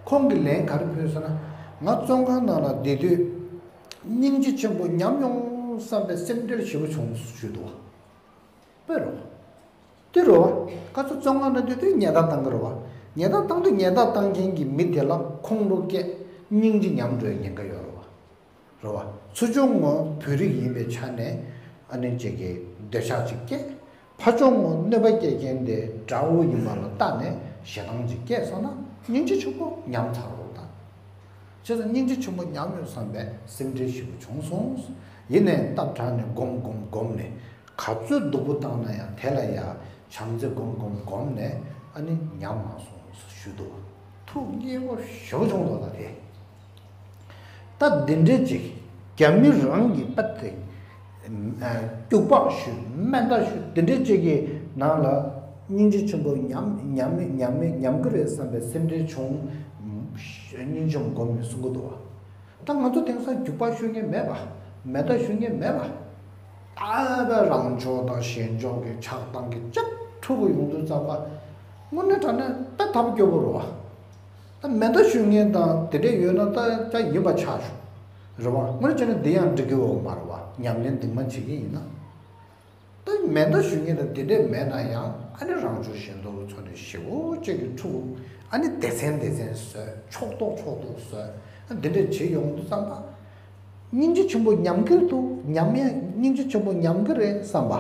ཁོང་གིས་ལན་ག་རེ་ཕུལ་ཟེར་ན། ང་བཙོན་ཁང་ནང་ལ་བསྡད་དུས་སྙིང་རྗེ་ཆེན་པོ་ཉམས་ཡོང་བསམ་པའི་སེམས་ཁྲལ་ཞེ་པོ་བྱུང་ཞུས་འདུག་བ། དཔེ་རེད་བ། དེ་རེད་བ། ཁོ་ཚོ་བཙོན་ཁང་ནང་དུ་དུས་ཉེས་རྡུང་བཏང་གི་རེད་བ། ཉེས་རྡུང་བཏང་དུས་ཉེས་རྡུང་བཏང་མཁན་གྱི་མི་དེ་ལ་ཁོང་ཁྲོ་སྐྱེས། སྙིང་རྗེ་ཉམས་འགྲོ་བའི་ཉེན་ཁ་ཡོད་རེད་བ། རེད་བ། ཚུར་བྱུང་ངོ་བོད་རིགས་ཡིན་པའི་ཆ་ནས་ཨ་ནི་ཅིག་གི་འདོད་ཆགས་ཅིག་སྐྱེས། ཕར་བྱུང་ངོ་གནོད་པ་སྐྱེལ་མཁན་དེ་དགྲ་བོ་ཡིན་པ་ལ་བལྟས་ནས་ཞེ་སྡང་ཅིག་སྐྱེས་སོང་ན་སྙིང་རྗེ་ཆེན་པོ་ཉམས་ཚར་རེད་བ། བྱས་ཙང་སྙིང་རྗེ་ཆེན་པོ་ཉམས་ཡོང་བསམ་པའི་སེམས་ཁྲལ་ཞེ་པོ་བྱུང་སོང་། ཡིན་ནའི་སྟབས་དྲག་ནས་སྒོམ་སྒོམ་སྒོམ་ནས། ག་ཚོད་སྡུག་པོ་བཏང་ན་ཡང་དེ་ལ་ཡང་བྱམས་བརྩེ་སྒོམ་སྒོམ་སྒོམ་ནས་ཨ་ནི་ཉམས་མ་སོང་ཞུས་འདུག་ཐུགས་མཉེས་པོ་ཞེ་པོ་བྱུང་འདུག་ད་དེ། ད་འདི་འདྲའི་ཅིག་རྒྱ་མི་རང་གི་པ་དེ་སྐྱུག་པགས་ཞུ། མེ་མདའ་ཞུ། འདི་འདྲའི་ཅིག་གི་ནང་ལ་སྙིང་རྗེ་ཆེན་པོ་ཉམས་ཉམས་ཉམས་ཉམས་ཀྱི་རེད་བསམ་པའི་སེམས་ཁྲལ་བྱུང་། སྙིང་རྗེ་སྒོམ་ནས་གསུང་གི་འདུག་བ། ད་ང་ཚོ་དེང་སང་རྒྱུག་པ་ཤོད་མཁན་མེད་པ། མེ་མདའ་ཤོད་མཁན་མེད་པ། ད་ཕར་རང་ཕྱོགས་དང་གཞན་ཕྱོགས་ཀྱི་ཆགས་སྡང་གི་ལྕགས་འཁྲུག་གི་ཡོང་དུས་ཙམ་པ། དངོས་གནས་དྲང་གནས་དཔེ་ཐབས་སྐྱོ་པོ་རེད་བ། ད་མེ་མདའ་ཤོད་མཁན་དང་དེ་འདྲས་ཡོད་ན་ད་ད་ཡིན་པ་ཆགས་ཤོག་རེད་བ། དངོས་གནས་བྱས་ན་འདི་ཡང་འགྲིག་གི་ཡོད་མ་རེད་བ། ཉམས་ལེན་འདི་མ་བྱེད་ཀྱི་ཡིན་ན། ད་མེ་མདའ་ཞུ་མཁན་ལ་དེ་འདྲས་མེད་ན་ཡང་ཨ་ནི་རང་ཕྱོགས་གཞན་དོར་གྱི་ཚོགས་ནས་ཞེ་པོ་ཅིག་གི་འཁྲུག་ཨ་ནི་སྡེ་ཚན་སྡེ་ཚན་བཟོས། ཕྱོགས་གཏོགས་ཕྱོགས་གཏོགས་བཟོས། ཨ་འདི་འདྲས་བྱེད་ཡོང་དུས་ཙམ་པ། སྙིང་རྗེ་ཆེན་པོ་ཉམས་ཀྱི་འདུག་ཉམས་ཡ། སྙིང་རྗེ་ཆེན་པོ་ཉམས་ཀྱི་རེད་བསམ་པ།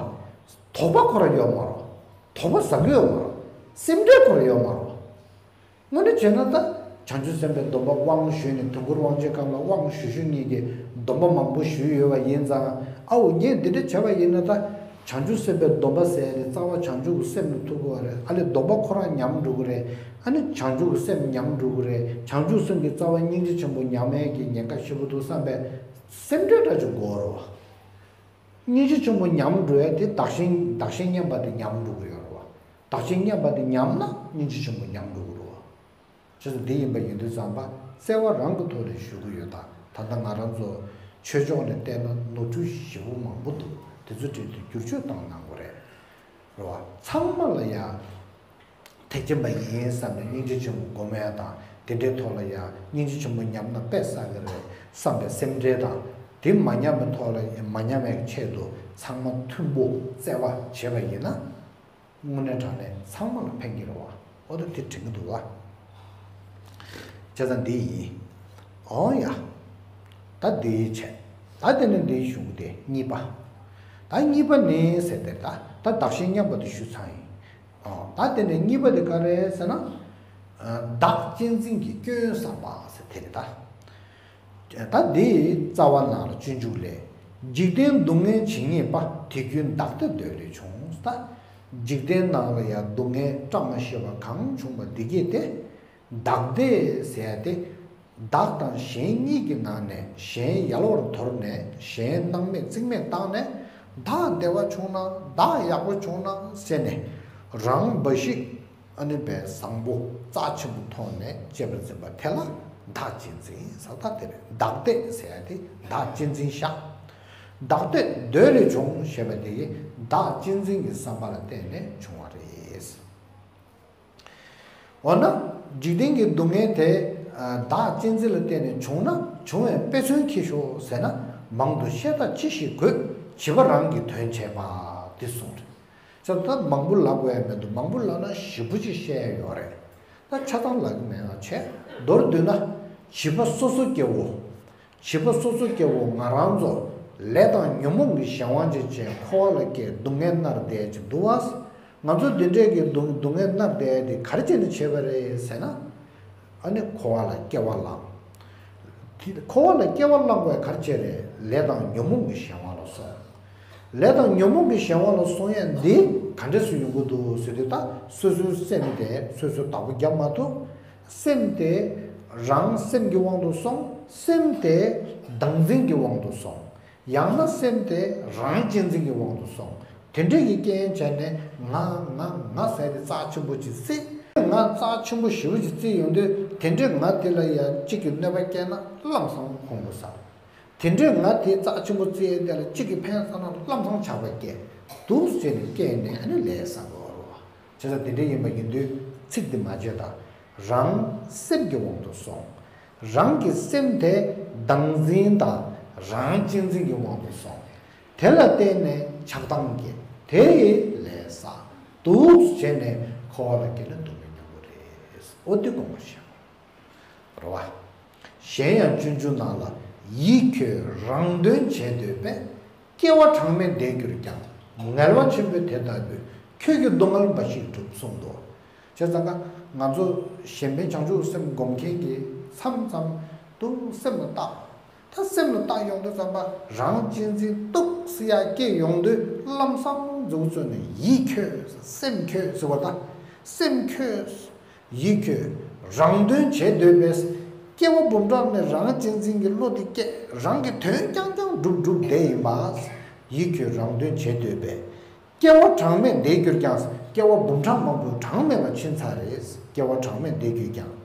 དོགས་པ་ཁོ་རང་ཡོད་མ་རེད། དོགས་པ་ཟ་གི་ཡོད་མ་རེད། སེམས་ཁྲལ་ཁོ་རང་ཡོད་མ་རེད། དངོས་གནས་བྱས་ན་ད་བྱང་ཆུབ་སེམས་དཔའི་སྡོམ་པ་དབང་ཞུས་ནས། དུས་འཁོར་དབང་ཆེན་སྒང་ལ་དབང་ཞུ་ཞུ་གཉིས་ཀྱི་སྡོམ་པ་མང་པོ་ཞུས་ཡོད་པ་ཡིན་ཙང་། ཨའོ་ངས་འདི་འདྲ་བྱས་པ་ཡིན་ན་ད་བྱང་ཆུབ་སེམས་དཔའི་སྡོམ་པ་ཟེར་ནས་རྩ་བ་བྱང་ཆུབ་ཀྱི་སེམས་ལ་ཐུག་གི་རེད། ཨ་ལས་སྡོམ་པ་ཁོ་རང་ཉམས་འགྲོ་གི་རེད། ཨ་ནི་བྱང་ཆུབ་ཀྱི་སེམས་ཉམས་འགྲོ་གི་རེད། བྱང་ཆུབ་སེམས་ཀྱི་རྩ་བ་སྙིང་རྗེ་ཆེན་པོ་ཉམས་ཡས་ཀྱི་ཉེན་ཁ་ཞེ་པོ་འདུག་བསམ་པའི་སེམས་ཁྲལ་འདྲ་ཅིག་དགོས་རེད་བ། སྙིང་རྗེ་ཆེན་པོ་ཉམས་འགྲོ་ཡ་དེ་བདག་གཞན་བདག་གཞན་མཉམ་པ་དེ་ཉམས་འགྲོ་གི་ཡོད་རེད་བ། བདག་གཞན་མཉམ་པ་དེ་ཉམས་ན་སྙིང་རྗེ་ཆེན་པོ་ཉམས་འགྲོ་གི་རེད་བ། བྱས་ཙང་འདི་ཡིན་པ་ཡིན་དུས་ཙམ་པ་བརྩེ་བ་རང་གི་ཐོག་ནས་ཞུ་གི་ཡོད། ད་ད་ལྟ་ང་རང་ཚོ་ཆོས་ཕྱོགས་ནས་བལྟས་ན་ནོར་འཁྲུལ་ཞེ་པོ་མང་པོ་འདུག་དེ་ཚོ་འགྲིག་དུས་བསྒྱུར་བཅོས་བཏང་གནང་དགོས་རེད། རེད་བ། ཚང་མ་ལ་ཡ་ཐེག་ཆེན་པ་ཡིན་བསམ་ནས་སྙིང་རྗེ་ཆེན་པོ་སྒོམ་ཡ་དང་། དེ་འདྲའི་ཐོག་ལ་ཡ་སྙིང་རྗེ་ཆེན་པོ་ཉམས་ན་དཔེ་བསགས་ཀྱི་རེད་བསམ་པའི་སེམས་ཁྲལ་དང་། དེ་མ་ཉམས་པའི་ཐོག་ལ་མ་ཉམས་པའི་ཆེད་དུ་ཚང་མ་མཐུན་པོ་བརྩེ་བ་བྱེད་པ་ཡིན་ན། དངོས་གནས་དྲང་གནས་ཚང་མ་ལ་ཕན་གྱི་རེད་བ། འོ་ད་དེ་དྲན་གྱི་འདུག་བ། བྱས་ཙང་འདི་ཡིན། འོ་ཡ། ད་འདི་བྱས། ད་དེ་ནས་འདིའི་གཞུག་དེ་གཉིས་པ། ད་གཉིས་པ་ནི་ཟེར་དེ། ད་ད་བདག་གཞན་མཉམ་པ་དེ་ཞུས་ཚར་ཡིན། འོ་ད་དེ་ནས་གཉིས་པ་དེ་ག་རེ་ཟེར་ན། བདག་གཅེས་འཛིན་གྱི་སྐྱོན་བསམ་པ་ཟེར་དེ་རེད་ད། ད་འདི་རྩ་བ་ནང་ལ་སྤྱོད་འཇུག་ལས། འཇིག་རྟེན་སྡུག་བསྔལ་ཇི་སྙེད་པ། དེ་ཀུན་བདག་བདེ་འདོད་ལས་བྱུང་། ད་འཇིག་རྟེན་ནང་ལ་ཡང་སྡུག་བསྔལ་བཀྲ་མ་ཤིས་པ་གང་བྱུང་བ་འདི་གྱད་དེ། བདག་བདེ་ཟེར་ཡ་དེ། བདག་དང་གཞན་གཉིས་ཀྱི་ནང་ནས་གཞན་ཡལ་བར་དོར་ནས། གཞན་སྣང་མེད་རྩིས་མེད་བཏང་ནས། བདག་བདེ་བ་བྱུང་ན། བདག་ཡག་པོ་བྱུང་ན་ཟེར་ནས། རང་འབའ་ཞིག་ཨ་ནི་དཔེ་བཟང་པོ་རྩ་ཆེན་པོ་མཐོང་ནས་གཅེས་པར་འཛིན་པ་དེ་ལ་བདག་གཅེས་འཛིན་ཟེར། ད་དེ་རེད། བདག་བདེ་ཟེར་ཡ་དེ་བདག་གཅེས་འཛིན་བཞག་བདག་བདེ་འདོད་ལས་བྱུང་ཞེས་པ་དེ་གིས་བདག་གཅེས་འཛིན་གྱི་བསམ་པ་ལ་བརྟེན་ནས་བྱུང་བ་རེད། འོ་ན། འཇིག་རྟེན་གྱི་སྡུག་བསྔལ་དེ་བདག་གཅེས་འཛིན་ལ་བརྟེན་ནས་བྱུང་ན། བྱུང་བའི་དཔེ་མཚོན་ཁྱེར་ཤོག་ཟེར་ན། མང་དུ་བཤད་ད་ཅི་ཞིག་དགོས། བྱིས་པ་རང་གི་དོན་བྱེད་པ། འདི་གསུངས་རེད། ད་མང་པོ་ལབ་དགོས་ཡ་མི་འདུག་མང་པོ་ལབ་ན་ཞེ་པོ་ཅིག་བཤད་ཡ་ཡོད་རེད། ད་ཆ་ཚང་ལབ་ཀྱི་མེད་པ་བྱས། མདོར་བསྡུས་ན། བྱིས་པ་སོ་སོ་སྐྱེ་བོ། བྱིས་པ་སོ་སོ་སྐྱེ་བོ་ང་རང་ཚོ་ལས་དང་ཉོན་མོངས་ཀྱི་གཞན་དབང་ཅན་བྱས་འཁོར་བ་ལ་སྐྱེས་སྡུག་བསྔལ་མནར་བསྡད་ཀྱི་འདུག་བ། ང་ཚོ་འདི་འདྲས་ཀྱི་སྡུག་སྡུག་བསྔལ་མནར་བསྡད་དེ་ག་རེ་བྱས་ནས་བྱས་པ་རེད་ཟེར་ན། ཨ་ནི་འཁོར་བ་ལ་སྐྱེ་བ་བླངས། དེ་འཁོར་བ་ལ་སྐྱེ་བ་བླངས་པའི་ག་རེ་བྱས་རེད། ལས་དང་ཉོན་མོངས་ཀྱི་གཞན་དབང་ལ་སོང་། ལས་དང་ཉོན་མོངས་ཀྱི་གཞན་དབང་ལ་སོང་ཡ་འདི་ག་འདྲས་སུ་ཡོང་གི་འདུག་ཟེར་དུས། ད་སོ་སོའི་སེམས་དེ་སོ་སོས་བདག་པོ་རྒྱབ་མ་ཐུབ། སེམས་དེ་རང་སེམས་ཀྱི་དབང་དུ་སོང་། སེམས་དེ་བདག་འཛིན་གྱི་དབང་དུ་སོང་། ཡང་ན་སེམས་དེ་རང་གཅེས་འཛིན་གྱི་དབང་དུ་སོང་། དེ་འདྲ་གི་རྐྱེན་བྱས་ནས་ང་ང་ང་ཟེར་ཏེ་རྩ་ཆེན་པོ་ཅིག་བརྩིས། ང་རྩ་ཆེན་པོ་ཞེ་པོ་ཅིག་བརྩིས་ཡོང་དུས། དེ་འདྲའི་ང་དེ་ལ་ཡང་གཅིག་གིས་གནོད་པ་བསྐྱལ་ན་ལམ་སང་ཁོང་ཁྲོ་ཟ། དེ་འདྲའི་ང་དེ་རྩ་ཆེན་པོ་བརྩིས་ཡོད་དེ་ལ་གཅིག་གིས་ཕན་བསམ་ན་ལམ་སང་ཆགས་པ་སྐྱེ། འདུག་ཟེར་ནས་སྐྱེས་ནས་ཨ་ནི་ལས་བསགས་དགོས་རེད་བ། བྱས་ཙང་དེ་འདྲ་ཡིན་པ་ཡིན་དུས་ཚིག་འདི་མ་བརྗོད་དང་། རང་སེམས་ཀྱི་དབང་དུ་སོང་། རང་གི་སེམས་དེ་བདག་འཛིན་དང་རང་གཅེས་འཛིན་གྱི་དབང་དུ་སོང་། དེ་ལ་བརྟེན་ནས་ཆགས་སྡང་སྐྱེ། དེ་ཡིས་ལས་བསགས། འདུག་བྱས་ནས་འཁོར་བ་ལ་སྐྱེས་ན་སྡུག་བསྔལ་མྱོང་གི་རེད། འོ་དེ་དགོངས་པ་བཞེས་དགོས་རེད་བ། གཞན་ཡང་སྤྱོད་འཇུག་ནང་ལ། ཡིད་ཁྱོད་རང་དོན་བྱེད་འདོད་པས། སྐྱེ་བ་གྲངས་མེད་འདས་གྱུར་ཀྱང་། ངལ་བ་ཆེན་པོས་དེ་ལྟ་བུས། ཁྱོད་ཀྱི་སྡུག་བསྔལ་འབའ་ཞིག་འགྲུབ་གསུངས་འདུག་བྱས་ཙང་ང་ཚོ་གཞན་ཕན་བྱང་ཆུབ་སེམས་སྒོམ་མཁན་གྱིས་མཚམས་མཚམས་སྡུག་སེམས་ལ་བཏགས། ད་སེམས་ལ་བཏགས་ཡོང་དུས་ཙམ་པ་རང་གཅེས་འཛིན་སྡུག་སེ་ཡ་སྐྱེ་ཡོང་དུས། ལམ་སང་མཛུབ་གུ་བཙུགས་ནས་ཡིད་ཁྱོད། སེམས་ཁྱོད་ཟེར་བ་དང་། སེམས་ཁྱོད། ཡིད་ཁྱོད། རང་དོན་བྱེད་འདོད་པས། སྐྱེ་བ་འབུམ་ཕྲག་ནས་རང་གཅེས་འཛིན་གྱི་བློ་དེ་སྐྱེ། རང་གི་དོན་རྐྱང་རྐྱང་སྒྲུབ་སྒྲུབ་བསྡད་ཡིན་པ། ཡིད་ཁྱོད་རང་དོན་བྱེད་འདོད་པས། སྐྱེ་བ་གྲངས་མེད་འདས་གྱུར་ཀྱང་། སྐྱེ་བ་འབུམ་ཕྲག་མང་པོ་གྲངས་མེད་པ་ཕྱིན་ཚར་རེད། སྐྱེ་བ་གྲངས་མེད་འདས་གྱུར་ཀྱང་།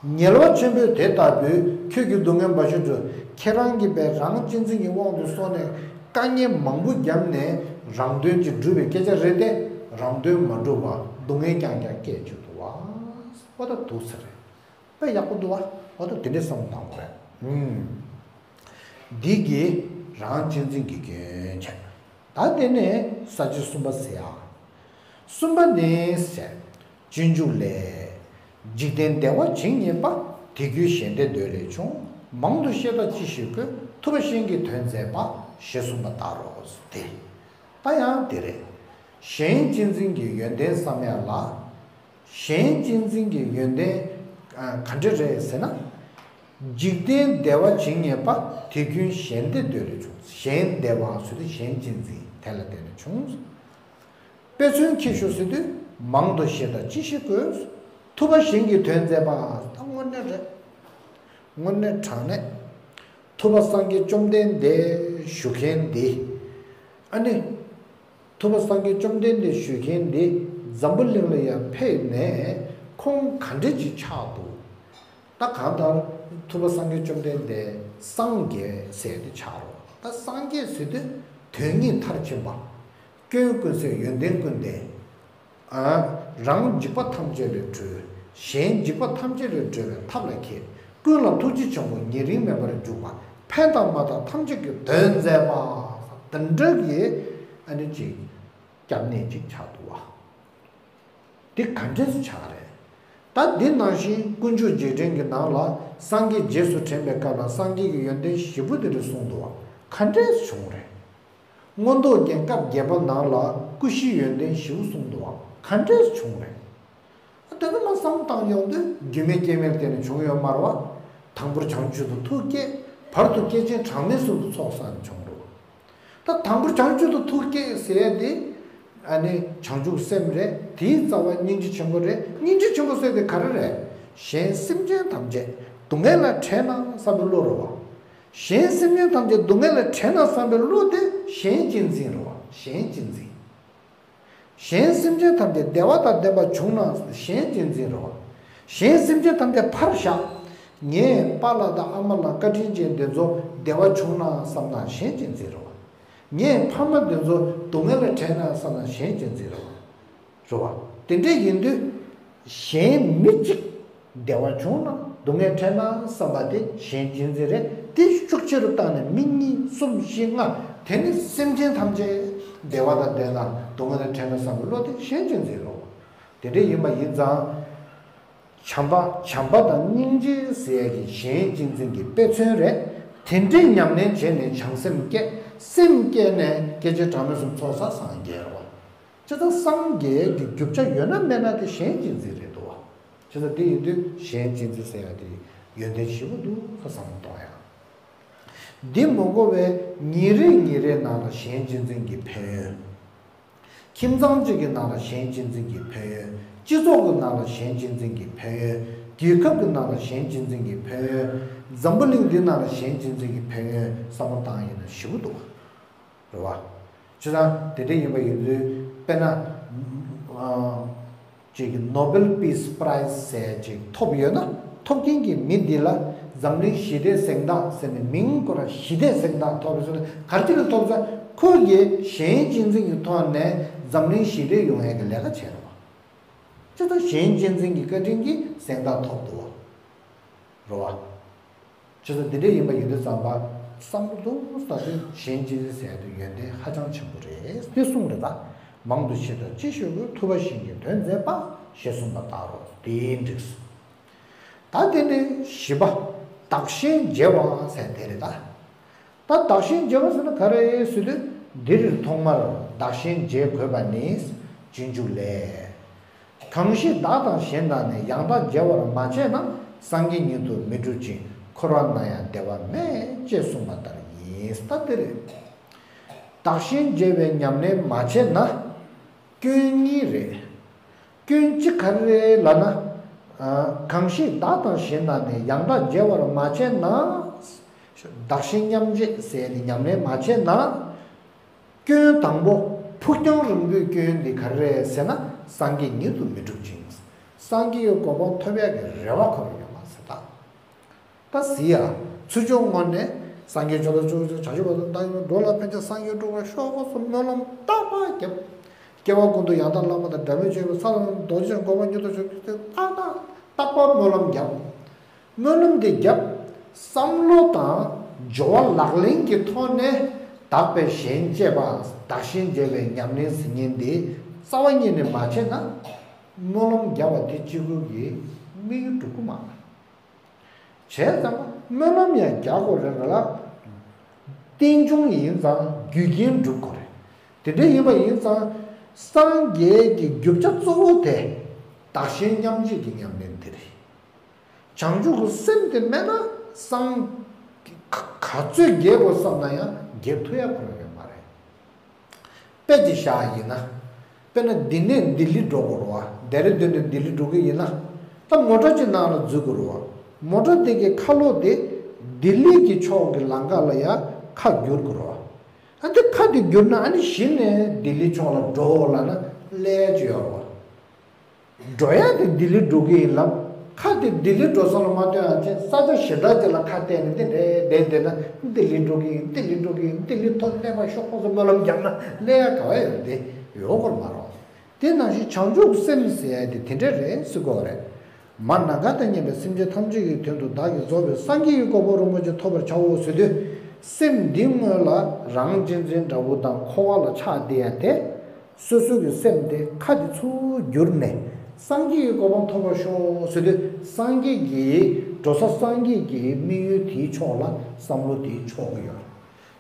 ངལ་བ་ཆེན་པོས་དེ་ལྟ་བུས། ཁྱོད་ཀྱི་སྡུག་བསྔལ་འབའ་ཞིག་འགྲུབ། ཁྱེད་རང་གིས་པའི་རང་གཅེས་འཛིན་གྱི་དབང་དུ་སོང་ནས་དཀའ་ངལ་མང་པོ་བརྒྱབ་ནས་རང་དོན་གྱི་སྒྲུབ་པའི་སྐད་ཆ་རེད་དེ། རང་དོན་མ་འགྲུབ་པ་སྡུག་བསྔལ་རྐྱང་རྐྱང་སྐྱེ་བཅུག་འདུག་བ། འོ་ད་འདུག་ས་རེད། དཔེ་ཡག་པོ་འདུག་བ། འོ་ད་དེ་འདྲའི་བསམ་བློ་གཏོང་དགོས་རེད། ཨུམ། འདི་གིས་རང་གཅེས་འཛིན་གྱི་སྐྱོན་བྱས། ད་དེ་ནས་ས་བཅད་གསུམ་པ་ཟེར་ཡ། གསུམ་པ་ནི་ཟེར། སྤྱོད་འཇུག་ལས། འཇིག་རྟེན་བདེ་བ་ཇི་སྙེད་པ། དེ་ཀུན་གཞན་བདེ་འདོད་ལས་བྱུང་། མང་དུ་བཤད་ལྟ་ཅི་ཞིག་དགོས། ཐུབ་པ་གཞན་གྱི་དོན་མཛད་པ། ཞེས་གསུངས་པ་ལྟར་རོ། སྟེ། ད་ཡང་དེ་རེད། གཞན་གཅེས་འཛིན་གྱི་ཡོན་ཏན་བསམ་ཡ་ལ། གཞན་གཅེས་འཛིན་གྱི་ཡོན་ཏན་ག་འདྲ་རེད་ཟེར་ན། འཇིག་རྟེན་བདེ་བ་ཇི་སྙེད་པ། དེ་ཀུན་གཞན་བདེ་འདོད་ལས་བྱུང་། གཞན་བདེ་བ་ཟེར་དུས་གཞན་གཅེས་འཛིན་དེ་ལ་བརྟེན་ནས་བྱུང་། དཔེ་མཚོན་གྱིས་ཞུ་ཟེར་དུས་མང་དུ་བཤད་ལྟ་ཅི་ཞིག་དགོས། ཐུབ་པ་གཞན་གྱི་དོན་མཛད་པ། ད་དངོས་གནས་རེད། དངོས་གནས་དྲང་གནས། ཐུབ་པ་སངས་རྒྱས་བཅོམ་ལྡན་འདས་ཞུ་མཁན་འདི། ཨ་ནི། ཐུབ་པ་སངས་རྒྱས་བཅོམ་ལྡན་འདས་ཞུ་མཁན་འདི་འཛམ་བུ་གླིང་ལ་ཡང་ཕེབས་ནས་ཁོང་ག་འདྲ་ཅིག་ཆགས་འདུག་ད་གང་ལྟར་ཐུབ་པ་སངས་རྒྱས་བཅོམ་ལྡན་འདས་སངས་རྒྱས་ཟེར་ཏེ་ཆགས་རོགས། ད་སངས་རྒྱས་ཟེར་དུས་དོན་གཉིས་མཐར་ཕྱིན་པ། སྐྱོན་ཀུན་ཟད་ཡོན་ཏན་ཀུན་ལྡན། ཨ། རང་འཇིགས་པ་ཐམས་ཅད་ལས་གྲོལ། གཞན་འཇིགས་པ་ཐམས་ཅད་ལས་སྒྲོལ་བའི་ཐབས་ལ་མཁས། ཀུན་ལ་ཐུགས་རྗེ་ཆེན་པོ་ཉེ་རིང་མེད་པར་འཇུག་པ། ཕན་དང་མ་ཕན་ཐམས་ཅད་ཀྱི་དོན་མཛད་པ། དེ་འདྲ་གི་ཨ་ནི་ཅིག་སྐྱབས་གནས་ཅིག་ཆགས་འདུག་བ། འདི་ག་འདྲས་སུ་ཆགས་རེད། ད་འདི་ནང་བཞིན་དཀོན་མཆོག་རྗེས་དྲན་གྱི་ནང་ལ་སངས་རྒྱས་རྗེས་སུ་དྲན་པའི་སྐབས་ལ་སངས་རྒྱས་ཀྱི་ཡོན་ཏན་བཞི་པོ་དེ་འདྲ་གསུངས་འདུག་བ། ག་འདྲས་སུ་བྱུང་རེད། མངོན་རྟོགས་རྒྱན་སྐབས་བརྒྱད་པ་ནང་ལ་སྐུ་བཞིའི་ཡོན་ཏན་བཞི་པོ་གསུངས་འདུག་བ། ག་འདྲས་སུ་བྱུང་རེད། དེ་ཚོ་མ་བསམ་བཏང་ཡོང་དུས་རྒྱུ་མེད་རྐྱེན་མེད་དེ་ནས་བྱུང་ཡོད་མ་རེད་བ། དང་པོར་བྱང་ཆུབ་ཏུ་ཐུགས་བསྐྱེད། བར་དུ་བསྐལ་ཆེན་གྲངས་མེད་གསུམ་དུ་ཚོགས་བསགས་ནས་བྱུང་འགྲོ། ད་དང་པོར་བྱང་ཆུབ་ཏུ་ཐུགས་བསྐྱེད་ཟེར་ཡ་དེ། ཨ་ནི་བྱང་ཆུབ་སེམས་རེད། དེའི་རྩ་བ་སྙིང་རྗེ་ཆེན་པོ་རེད། སྙིང་རྗེ་ཆེན་པོ་ཟེར་དེ་ག་རེ་རེད། གཞན་སེམས་ཅན་ཐམས་ཅད་སྡུག་བསྔལ་ལ་བྲལ་ན་བསམ་པའི་བློ་རེད་བ། གཞན་སེམས་ཅན་ཐམས་ཅད་སྡུག་བསྔལ་ལ་བྲལ་ན་བསམ་པའི་བློ་དེ་གཞན་གཅེས་འཛིན་རེད་བ། གཞན་གཅེས་འཛིན། གཞན་སེམས་ཅན་ཐམས་ཅད་བདེ་བ་དང་ལྡན་པ་བྱུང་ན་གཞན་གཅེས་འཛིན་རེད་བ། གཞན་སེམས་ཅན་ཐམས་ཅད་ཕར་བཞག་ངའི་པཱ་ལགས་དང་ཨ་མ་ལགས་བཀའ་དྲིན་ཅན་དེ་ཚོ་བདེ་བ་བྱུང་ན་བསམ་ན་གཞན་གཅེས་འཛིན་རེད་བ། ངའི་ཕ་མ་དེ་ཚོ་སྡུག་བསྔལ་ལ་བྲལ་ན་བསམ་ན་གཞན་གཅེས་འཛིན་རེད་བ། རེད་བ། དེ་འདྲ་ཡིན་དུས། གཞན་མི་གཅིག་བདེ་བ་བྱུང་ན་སྡུག་བསྔལ་བྲལ་ན་བསམ་པ་དེ་གཞན་གཅེས་འཛིན་རེད། དེ་ཤུགས་ཆེ་རུ་བཏང་ནས་མི་གཉིས་གསུམ་བཞི་ལྔ་དེ་ནི་སེམས་ཅན་ཐམས་ཅད་བདེ་བ་དང་ལྡན་ན་སྡུག་བསྔལ་བྲལ་ན་བསམ་པའི་བློ་དེ་གཞན་གཅེས་འཛིན་རེད། དེ་འདྲ་ཡིན་པ་ཡིན་ཙང་། བྱམས་པ་བྱམས་པ་དང་སྙིང་རྗེ་ཟེར་ཡ་གི་གཞན་གཅེས་འཛིན་གྱི་དཔེ་མཚོན་རེད། དེ་འདྲའི་ཉམས་ལེན་བྱས་ནས་བྱང་སེམས་བསྐྱེད། སེམས་བསྐྱེད་ནས་བསྐལ་ཆེན་གྲངས་མེད་གསུམ་ཚོགས་བསགས་སངས་རྒྱས་རེད་བ། བྱས་ཙང་སངས་རྒྱས་ཀྱི་རྒྱུ་ཆ་ཡོད་ན་མེད་ན་དེ་གཞན་གཅེས་འཛིན་རེད་འདུག་བ། བྱས་ཙང་དེ་ཡིན་དུས་གཞན་གཅེས་འཛིན་ཟེར་ཡ་དེ་ཡོན་ཏན་ཞེ་པོ་འདུག་ཟེར་བསམ་བློ་གཏོང་ཡ། འདི་མ་གོ་བའི་ཉིན་རེ་ཉིན་རེའི་ནང་ལ་གཞན་གཅེས་འཛིན་གྱི་ཕན་ཡོན། ཁྱིམ་ཚང་གཅིག་གི་ནང་ལ་གཞན་གཅེས་འཛིན་གྱི་ཕན་ཡོན། སྤྱི་ཚོགས་ཀྱི་ནང་ལ་གཞན་གཅེས་འཛིན་གྱི་ཕན་ཡོན། རྒྱལ་ཁབ་ཀྱི་ནང་ལ་གཞན་གཅེས་འཛིན་གྱི་ཕན་ཡོན། འཛམ་བུ་གླིང་འདིའི་ནང་ལ་གཞན་གཅེས་འཛིན་གྱི་ཕན་ཡོན་བསམ་བློ་བཏང་ཡིན་ན་ཞེ་པོ་འདུག་རེད་བ། བྱས་ཙང་དེ་འདྲ་ཡིན་པ་ཡིན་དུས་དཔེར་ན། ཨ། ཅིག་གི་Nobel Peace Prize ཟེར་ཅིག་ཐོབ་ཡོད་ན། ཐོབ་མཁན་གྱི་མི་འདི་ལ་འཛམ་གླིང་ཞི་བདེའི་གཟེངས་རྟགས་ཟེར་ནས་མིང་ཁོ་རང་ཞི་བདེའི་གཟེངས་རྟགས་ཐོབ་པའི་ཚུལ་ག་རེ་ལ་ཐོབ་ཙང་ཁོ་གིས་གཞན་གཅེས་འཛིན་གྱི་ཐོག་ནས་འཛམ་གླིང་ཞི་བདེ་ཡོང་ཡས་ཀྱི་ལས་ཀ་བྱས་རེད་བ། ཅི་ལྟར་གཞན་གཅེས་འཛིན་གྱི་བཀའ་དྲིན་གྱིས་གཟེངས་རྟགས་ཐོབ་འདུག་བ། རེད་བ། བྱས་ཙང་འདི་འདྲ་ཡིན་པ་ཡིན་དུས་ཙམ་པ་བསམ་བློ་ཏོག་ཙམ་བཏང་དུས་གཞན་གཅེས་འཛིན་ཟེར་དུས་ཡོན་ཏན་ཧ་ཅང་ཆེན་པོ་རེད། འདི་གསུངས་རེད་ད། མང་དུ་བཤད་དང་ཅི་ཞུ་དགོས། ཐུབ་པ་གཞན་གྱི་དོན་མཛད་པ། ཞེས་གསུངས་པ་ལྟར་རོ། དེའི་འགྲིགས་སོ། ད་དེ་ནས་བཞི་པ། བདག་གཞན་བརྗེ་བ་ཟེར་དེ་རེད་ད། ད་བདག་གཞན་བརྗེ་བ་ཟེར་ན་ག་རེ་ཟེར་དུས། འདིར་ཐོག་མར་བདག་གཞན་བརྗེ་དགོས་པ་ནི། རྗེས་འཇུག་ལས། གང་ཞིག་བདག་དང་གཞན་དག་ནི། ཡང་དག་བརྗེ་བར་མ་བྱས་ན། སངས་རྒྱས་ཉིད་དུ་མི་འགྲུབ་ཅིང་། འཁོར་བ་ན་ཡང་བདེ་བ་མེད། ཅེས་གསུངས་པ་ལྟར་ཡིན། ད་འདི་རེད། བདག་གཞན་བརྗེ་བའི་ཉམས་ལེན་མ་བྱས་ན། སྐྱོན་གཉིས་རེད། སྐྱོན་གཅིག་ག་རེ་རེད་ལབ་ན། ཨ། གང་ཞིག་བདག་དང་གཞན་དག་ནི། ཡང་དག་བརྗེ་བར་མ་བྱས་ན། བདག་གཞན་མཉམ་བརྗེ་ཟེར་ནས་ཉམས་ལེན་མ་བྱས་ན། སྐྱོན་དང་པོ། ཕུགས་རྒྱང་རིང་པོའི་སྐྱོན་འདི་ག་རེ་རེད་ཟེར་ན། སངས་རྒྱས་ཉིད་དུ་མི་འགྲུབ་ཅིང་། སངས་རྒྱས་ཀྱི་གོ་འཕང་ཐོབ་ཡག་གི་རེ་བ་ཁོ་རང་ཡོད་མ་ཟེར་ད། ད་གཟིགས་ཡ། ཚུར་ཕྱོགས་ངོས་ནས་སངས་རྒྱས་བྱོན་ལ་བཅུག་བྱ་ཆུ་བ་དང་བདག་ཡོད་འགྲོ་ལ་ཕན་ཕྱིར་སངས་རྒྱས་འགྲུབ་པར་ཤོག་ཟེར་སྨོན་ལམ་རྟག་པར་བརྒྱབ། སྐྱེ་བ་ཀུན་ཏུ་ཡང་དག་བླ་མ་དང་འབྲལ་མེད་སྤྱོད་པའི་ས་ལམ་རྡོ་རྗེ་འཆང་གོ་འཕང་མྱུར་དུ་ཤོག་ཅེས་རྟག་རྟག་རྟག་པར་སྨོན་ལམ་བརྒྱབ། སྨོན་ལམ་འདི་བརྒྱབ། བསམ་བློ་དང་སྦྱོར་བ་ལག་ལེན་གྱི་ཐོག་ནས་བདག་པས་གཞན་གཅེས་པ། བདག་གཞན་བརྗེ་བའི་ཉམས་ལེན་ཟེར་མཁན་འདི་རྩ་བ་ཉིད་ནས་མ་བྱས་ན། སྨོན་ལམ་བརྒྱབ་པ་དེ་གཅིག་པུ་གིས་དམིགས་ཡུལ་འགྲུབ་ཀྱི་མ་རེད། བྱས་ཙང་སྨོན་ལམ་ཡང་རྒྱག་དགོས་རེད་ལ། རྟེན་འབྱུང་ཡིན་ཙང་རྒྱུ་རྐྱེན་འགྲུབ་དགོས་རེད། དེ་འདྲ་ཡིན་པ་ཡིན་ཙང་། སངས་རྒྱས་ཀྱི་རྒྱུ་ཆ་གཙོ་བོ་དེ་བདག་གཞན་མཉམ་བརྗེ་གི་ཉམས་ལེན་དེ་རེད། བྱང་ཆུབ་ཀྱི་སེམས་དེ་མེད་ན་སངས་ག་ག་ཚོད་རྒྱས་དགོས་བསམ་ན་ཡང་རྒྱས་ཐུབ་ཡག་ཁོ་རང་ཡོད་མ་རེད། དཔེ་ཅིག་བཞག་ཡིན་ན། དཔེར་ན་འདི་ནས་ལྡི་ལི་འགྲོ་དགོས་རེད་བ། ལྡེ་ར་ལྡུན་ནས་ལྡི་ལི་འགྲོ་གི་ཡིན་ན། ད་མོ་ཊ་ཅིག་ནང་ལ་འཛུལ་དགོས་རེད་བ། མོ་ཊ་དེ་གི་ཁ་ལོག་དེ་ལྡི་ལི་གི་ཕྱོགས་ཀྱི་ལམ་ཁ་ལ་ཡ་ཁ་བསྒྱུར་དགོས་རེད་བ། ཨ་འདི་ཁ་དེ་བསྒྱུར་ན་ཨ་ནི་གཞི་ནས་ལྡི་ལི་ཕྱོགས་ལ་འགྲོ་ལབ་ན་སླེབས་ཡ་ཅིག་ཡོད་རེད་བ། འགྲོ་ཡ་དེ་ལྡི་ལི་འགྲོ་གི་ཡིན་ལབ། ཁ་དེ་ལྡི་ལི་འགྲོ་ས་ལ་མ་ལྟོས་ཡང་ཅིག་ས་ཆ་གཞན་དག་ཅིག་ལ་ཁ་གཏད་ནས་འདི་འདྲས་བསྡད་བསྡད་ན་ལྡི་ལི་འགྲོ་གི་ཡིན། ལྡི་ལི་འགྲོ་གི་ཡིན། ལྡི་ལི་ཐོག་སླེབས་པ་ཤོག་ཁོང་ཚོ་སྨོན་ལམ་བརྒྱབ་ན་སླེབས་ཡ་ག་བ་ཡོད་རེད། དེ་ཡོད་དགོས་མ་རེད། དེ་ནང་བཞིན་བྱང་ཆུབ་སེམས་ཟེར་ཡ་དེ་དེ་འདྲས་རེད་ཟེར་དགོས་རེད། མ་ན་ག་དང་མཉམ་པའི་སེམས་ཅན་ཐམས་ཅད་ཀྱི་དོན་དུ་བདག་གིས་རྫོགས་པའི་སངས་རྒྱས་ཀྱི་གོ་འཕང་རིན་པོ་ཆེ་ཐོབ་པར་བྱའོ་ཟེར་དུས། སེམས་འདི་སྔོན་ལ་རང་གཅེས་འཛིན་འདྲ་བོ་དང་འཁོར་བ་ལ་ཆགས་བསྡད་ཡ་དེ། སོ་སོ་གི་སེམས་དེ་ཁ་དེ་ཚུར་བསྒྱུར་ནས་སངས་རྒྱས་ཀྱི་གོ་འཕང་ཐོབ་པར་ཤོག་ཟེར་དུས་སངས་རྒྱས་ཀྱི་འགྲོ་ས་སངས་རྒྱས་ཀྱི་དམིགས་ཡུལ་དེའི་ཕྱོགས་ལ་བསམ་བློ་དེ་ཕྱོགས་ཀྱི་ཡོད།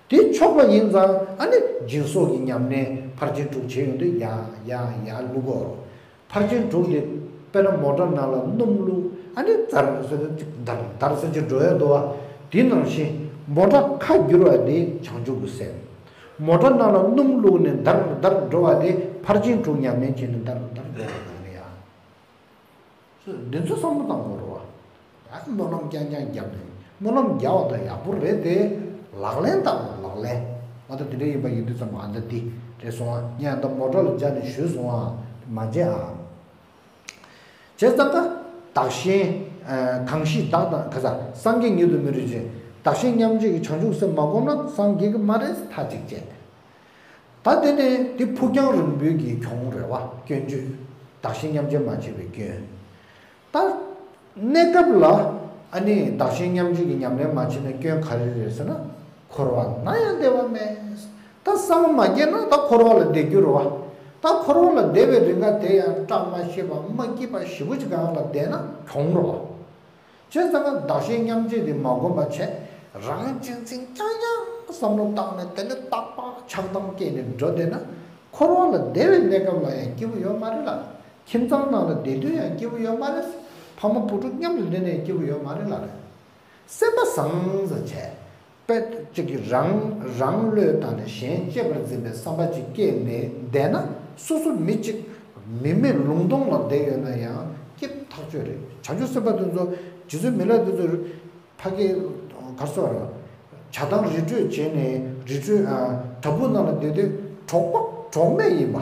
དེ་ཕྱོགས་པ་ཡིན་ཙང་ཨ་ནི་སྦྱིན་སོགས་ཀྱི་ཉམས་ལེན་ཕར་ཕྱིན་དྲུག་བྱེད་ཡོང་དུས་ཡ་ཡ་ཡ་བླུག་གོ། ཕར་ཕྱིན་དྲུག་དེ་དཔེར་ན་མོ་ཊ་ནང་ལ་སྣུམ་བླུགས་ཨ་ནི་དར་ཟེར་ཅིག་དར་དར་ཟེར་ཅིག་འགྲོ་ཡ་འདུག་བ། དེ་ནང་བཞིན་མོ་ཊ་ཁ་བསྒྱུར་བ་དེ་བྱང་ཆུབ་ཀྱི་སེམས། མོ་ཊ་ནང་ལ་སྣུམ་བླུགས་ནས་དར་དར་འགྲོ་བ་དེ་ཕར་ཕྱིན་དྲུག་ཉམས་ལེན་བྱས་ནས་དར་དར་འགྲོ་བ་དང་ནི་ཡ། འདི་ཚོ་བསམ་བློ་བཏང་དགོས་རེད་བ། ད་སྨོན་ལམ་རྐྱང་རྐྱང་བརྒྱབ་ནས་སྨོན་ལམ་རྒྱག་པ་ད་ཡག་པོ་རེད་དེ། ལག་ལེན་བསྟར་བ་ལག་ལེན། ང་ད་དེ་འདྲ་ཡིན་པ་ཡིན་དུས་ཙམ་པ་ཨ་ད་འདི་རེད་སོང་ཨ། ངས་ཨ་ད་མོ་ཊ་ལ་སྦྱར་ནས་ཞུས་སོང་ཨ། མ་བརྗེད་ཨ། བྱས་ཙང་ཀ་བདག་གཞན། གང་ཞིག་བདག་དང་ག་ས་སངས་རྒྱས་ཉིད་དུ་མི་འགྲུབ་ཅིང་། བདག་གཞན་མཉམ་བརྗེ་གི་བྱང་ཆུབ་སེམས་མ་བསྒོམས་ན་སངས་རྒྱས་ཀྱི་མ་རེད་མཐའ་གཅིག་བྱས། ད་དེ་ནས་དེ་ཕུགས་རྒྱང་རིང་པོའི་གི་གྱོང་རེད་བ། སྐྱོན་བརྗོད། བདག་གཞན་མཉམ་བརྗེ་མ་བྱས་པའི་སྐྱོན། ད་གནས་སྐབས་ལ་ཨ་ནི་བདག་གཞན་མཉམ་བརྗེ་གི་ཉམས་ལེན་མ་བྱས་ན་སྐྱོན་ག་རེ་རེད་ཟེར་ན། འཁོར་བ་ན་ཡང་བདེ་བ་མེད། ད་སངས་མ་རྒྱས་ན་ད་འཁོར་བ་ལ་བསྡད་རྒྱུ་རེད་བ། ད་འཁོར་བ་ལ་བསྡད་པའི་རིང་ག་དེ་ཡང་བཀྲ་མ་ཤིས་པ་མ་སྐྱིད་པ་ཞེ་པོ་ཅིག་གང་ལ་བསྡད་ན་གྱོང་རེད་བ། བྱས་ཙང་ཀ་བདག་གཞན་མཉམ་བརྗེ་དེ་མ་བསྒོམ་པ་བྱས། རང་གཅེས་འཛིན་རྐྱང་རྐྱང་བསམ་བློ་བཏང་ནས་དེ་ནས་རྟག་པར་ཆགས་སྡང་སྐྱེས་ནས་འགྲོ་བསྡད་ན། འཁོར་བ་ལ་བདེ་བའི་གནས་སྐབས་ལ་ཡང་སྐྱིད་པོ་ཡོད་མ་རེད་ལ། ཁྱིམ་ཚང་ནང་ལ་བསྡད་དུས་ཡང་སྐྱིད་པོ་ཡོད་མ་རེད། ཕ་མ་བུ་ཕྲུག་མཉམ་དུ་བསྡད་ནས་སྐྱིད་པོ་ཡོད་མ་རེད་ལ་རེད། སེམས་པ་བཟང་ཟེར་བྱས། དཔེ་གཅིག་གིས་རང་རང་བློས་བཏང་ནས་གཞན་གཅེས་པར་འཛིན་པའི་བསམ་པ་གཅིག་སྐྱེས་ནས་བསྡད་ན། སོ་སོ་མི་གཅིག་མི་མེད་ལུང་སྟོང་ལ་བསྡད་ཡོད་ན་ཡང་སྐྱིད་ཐག་ཆོད་རེད། བྱང་ཆུབ་སེམས་དཔའ་དེ་ཚོ་རྗེ་བཙུན་མི་ལ་དེ་ཚོ་ཕ་གི་གར་སོང་ར། བྱ་བཏང་རི་ཁྲོད་བྱས་ནས་རི་ཁྲོད་བྲག་ཕུག་ནང་ལ་བསྡད་དུས་གྲོགས་པོ་གྲོགས་མེད་ཡིན་པ།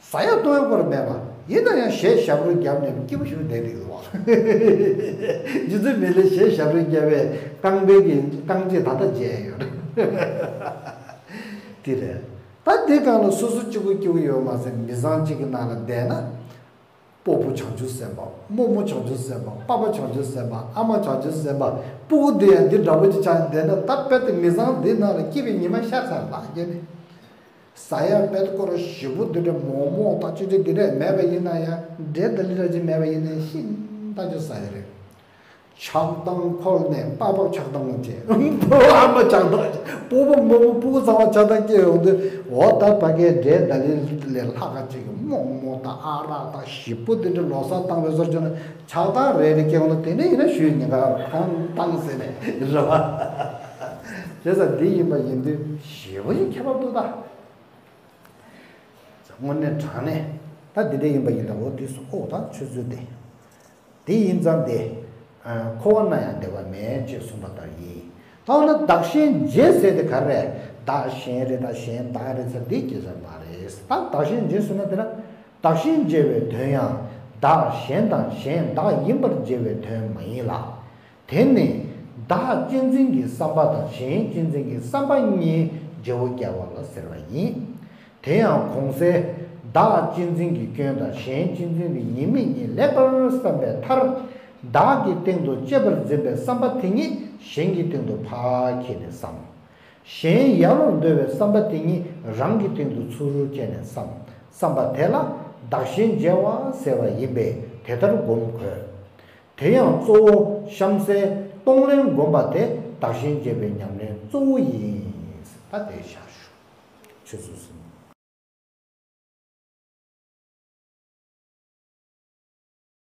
ཟ་ཡ་བཏུང་ཡ་སྐོར་མེད་པ། ཡིན་ན་ཡང་གཞས་ཞབས་བྲོ་བརྒྱབ་ནས་སྐྱིད་པོ་ཞིག་བསྡད་འདུག་བ། རྗེ་བཙུན་མི་ལས་གཞས་ཞབས་བྲོ་བརྒྱབ་པའི་རྐང་པའི་གི་རྐང་རྗེས་ད་ལྟ་མཇལ་ཡོད་རེད། དེ་རེད། ད་དེ་སྒང་ལ་སོ་སོ་གཅིག་པུ་སྐྱིད་པོ་ཡོད་མ་ཟད་མི་ཚང་གཅིག་གི་ནང་ལ་བསྡད་ན། སྤོ་བོ་བྱང་ཆུབ་སེམས་དཔའ། རྨོ་མོ་བྱང་ཆུབ་སེམས་དཔའ། པ་ཕ་བྱང་ཆུབ་སེམས་དཔའ། ཨ་མ་བྱང་ཆུབ་སེམས་དཔའ། སྤུ་གུ་འདི་ཡང་འདི་འདྲ་པོ་ཅིག་ཆགས་བསྡད་ན། ད་དཔེ་དེ་མི་ཚང་འདི་ནང་ལ་སྐྱིད་པའི་ཉི་མ་ཤར་ཚར་ལགས་ཀྱི་ནི། ཟ་ཡ་དཔེ་སྐོར་ཞིབ་པོ་འདི་འདྲ་མོག་མོག་དང་ཅི་ཅི་འདི་འདྲ་མེད་པ་ཡིན་ན་ཡང་། འབྲས་ལྡ་ལི་འདྲ་ཅིག་མེད་པ་ཡིན་ན་ཤིན་ཏུ་ཅིག་ཟ་ཡ་རེད། ཆགས་སྡང་འཁོར་ནས་པ་ཕ་ཆགས་སྡང་བྱས། ཕོ་བོ་ཨ་མ་ཆགས་སྡང་བྱས། སྤོ་བོ་རྨོ་མོ་སྤུ་གུ་ཚང་མ་ཆགས་སྡང་སྐྱེ་ཡོང་དུས། འོ་ད་ཕ་གའི་འབྲས་ལྡ་ལི་ལས་ལྷག་ག་ཅིག་གི་མོག་མོག་དང་ཨ་རག་དང་ཞིབ་པོ་འདི་འདྲ་ལོ་གསར་བཏང་བའི་བཟོ་བྱས་ན་ཆགས་སྡང་རེ་རེ་སྐྱེ་ཡོང་ན། དེ་ནས་ཡིན་ན་ཞུས་ཉིན་ག་གང་བཏང་ཟེར་ནས་རེད་བ། བྱས་ཙང་འདི་ཡིན་པ་ཡིན་དུས་ཞེ་པོ་ཞིག་ཁྱད་པར་འདུག་ད། དངོས་གནས་དྲང་གནས་ད་འདི་འདྲ་ཡིན་པ་ཡིན་ད། འོ་དུས་སུ་ཨོ་ད་ཆུ་ཚོད་དེ། དེ་ཡིན་ཙང་དེ། ཨ། འཁོར་བ་ན་ཡང་བདེ་བ་མེད་ཅེས་གསུངས་པ་ལྟར་ཡིན། ད་འོ་ན་བདག་གཞན་བརྗེ་ཟེར་དེ་ག་རེ་རེད། བདག་གཞན་རེད་ད་གཞན་བདག་རེད་ཟེར་འདི་སྐད་ཆ་མ་རེད། ད་བདག་གཞན་བརྗེ་ཟེར་ན་དེ་ན། བདག་གཞན་བརྗེ་བའི་དོན་ཡང་བདག་གཞན་དང་གཞན་བདག་ཡིན་པར་བརྗེ་བའི་དོན་མ་ཡིན་ལ། དེ་ནི་བདག་གཅེས་འཛིན་གྱི་བསམ་པ་དང་གཞན་གཅེས་འཛིན་གྱི་བསམ་པ་གཉིས་བརྗེ་བོ་བརྒྱབ་པ་ལ་ཟེར་བ་ཡིན། དེ་ཡང་གོང་གསལ་བདག་གཅེས་འཛིན་གྱི་སྐྱོན་དང་གཞན་གཅེས་འཛིན་གྱི་ཉེས་དམིགས་གཉིས་ལེགས་པར་བསམ་པའི་མཐར། བདག་གི་སྟེང་དུ་གཅེས་པར་འཛིན་པའི་བསམ་པ་དེ་ཉིད་གཞན་གྱི་སྟེང་དུ་ཕར་འཁྱེར་ནས་བསམ། གཞན་ཡལ་བར་འདོད་པའི་བསམ་པ་དེ་ཉིད་རང་གི་སྟེང་དུ་ཚུར་འཁྱེར་ནས་བསམ། བསམ་པ་དེ་ལ་བདག་གཞན་བརྗེ་བ་ཟེར་བ་ཡིན་པས་དེ་ལྟར་སྒོམ་དགོས། དེ་ཡང་གཙོ་བོ་གཤམ་གསལ་གཏོང་ལེན་བསྒོམ་པ་དེ་བདག་གཞན་བརྗེ་བའི་ཉམས་ལེན་གཙོ་བོ་ཡིན། ད་དེ་བཞག་ཞུ། ཆུ་ཚོད་ཟིན།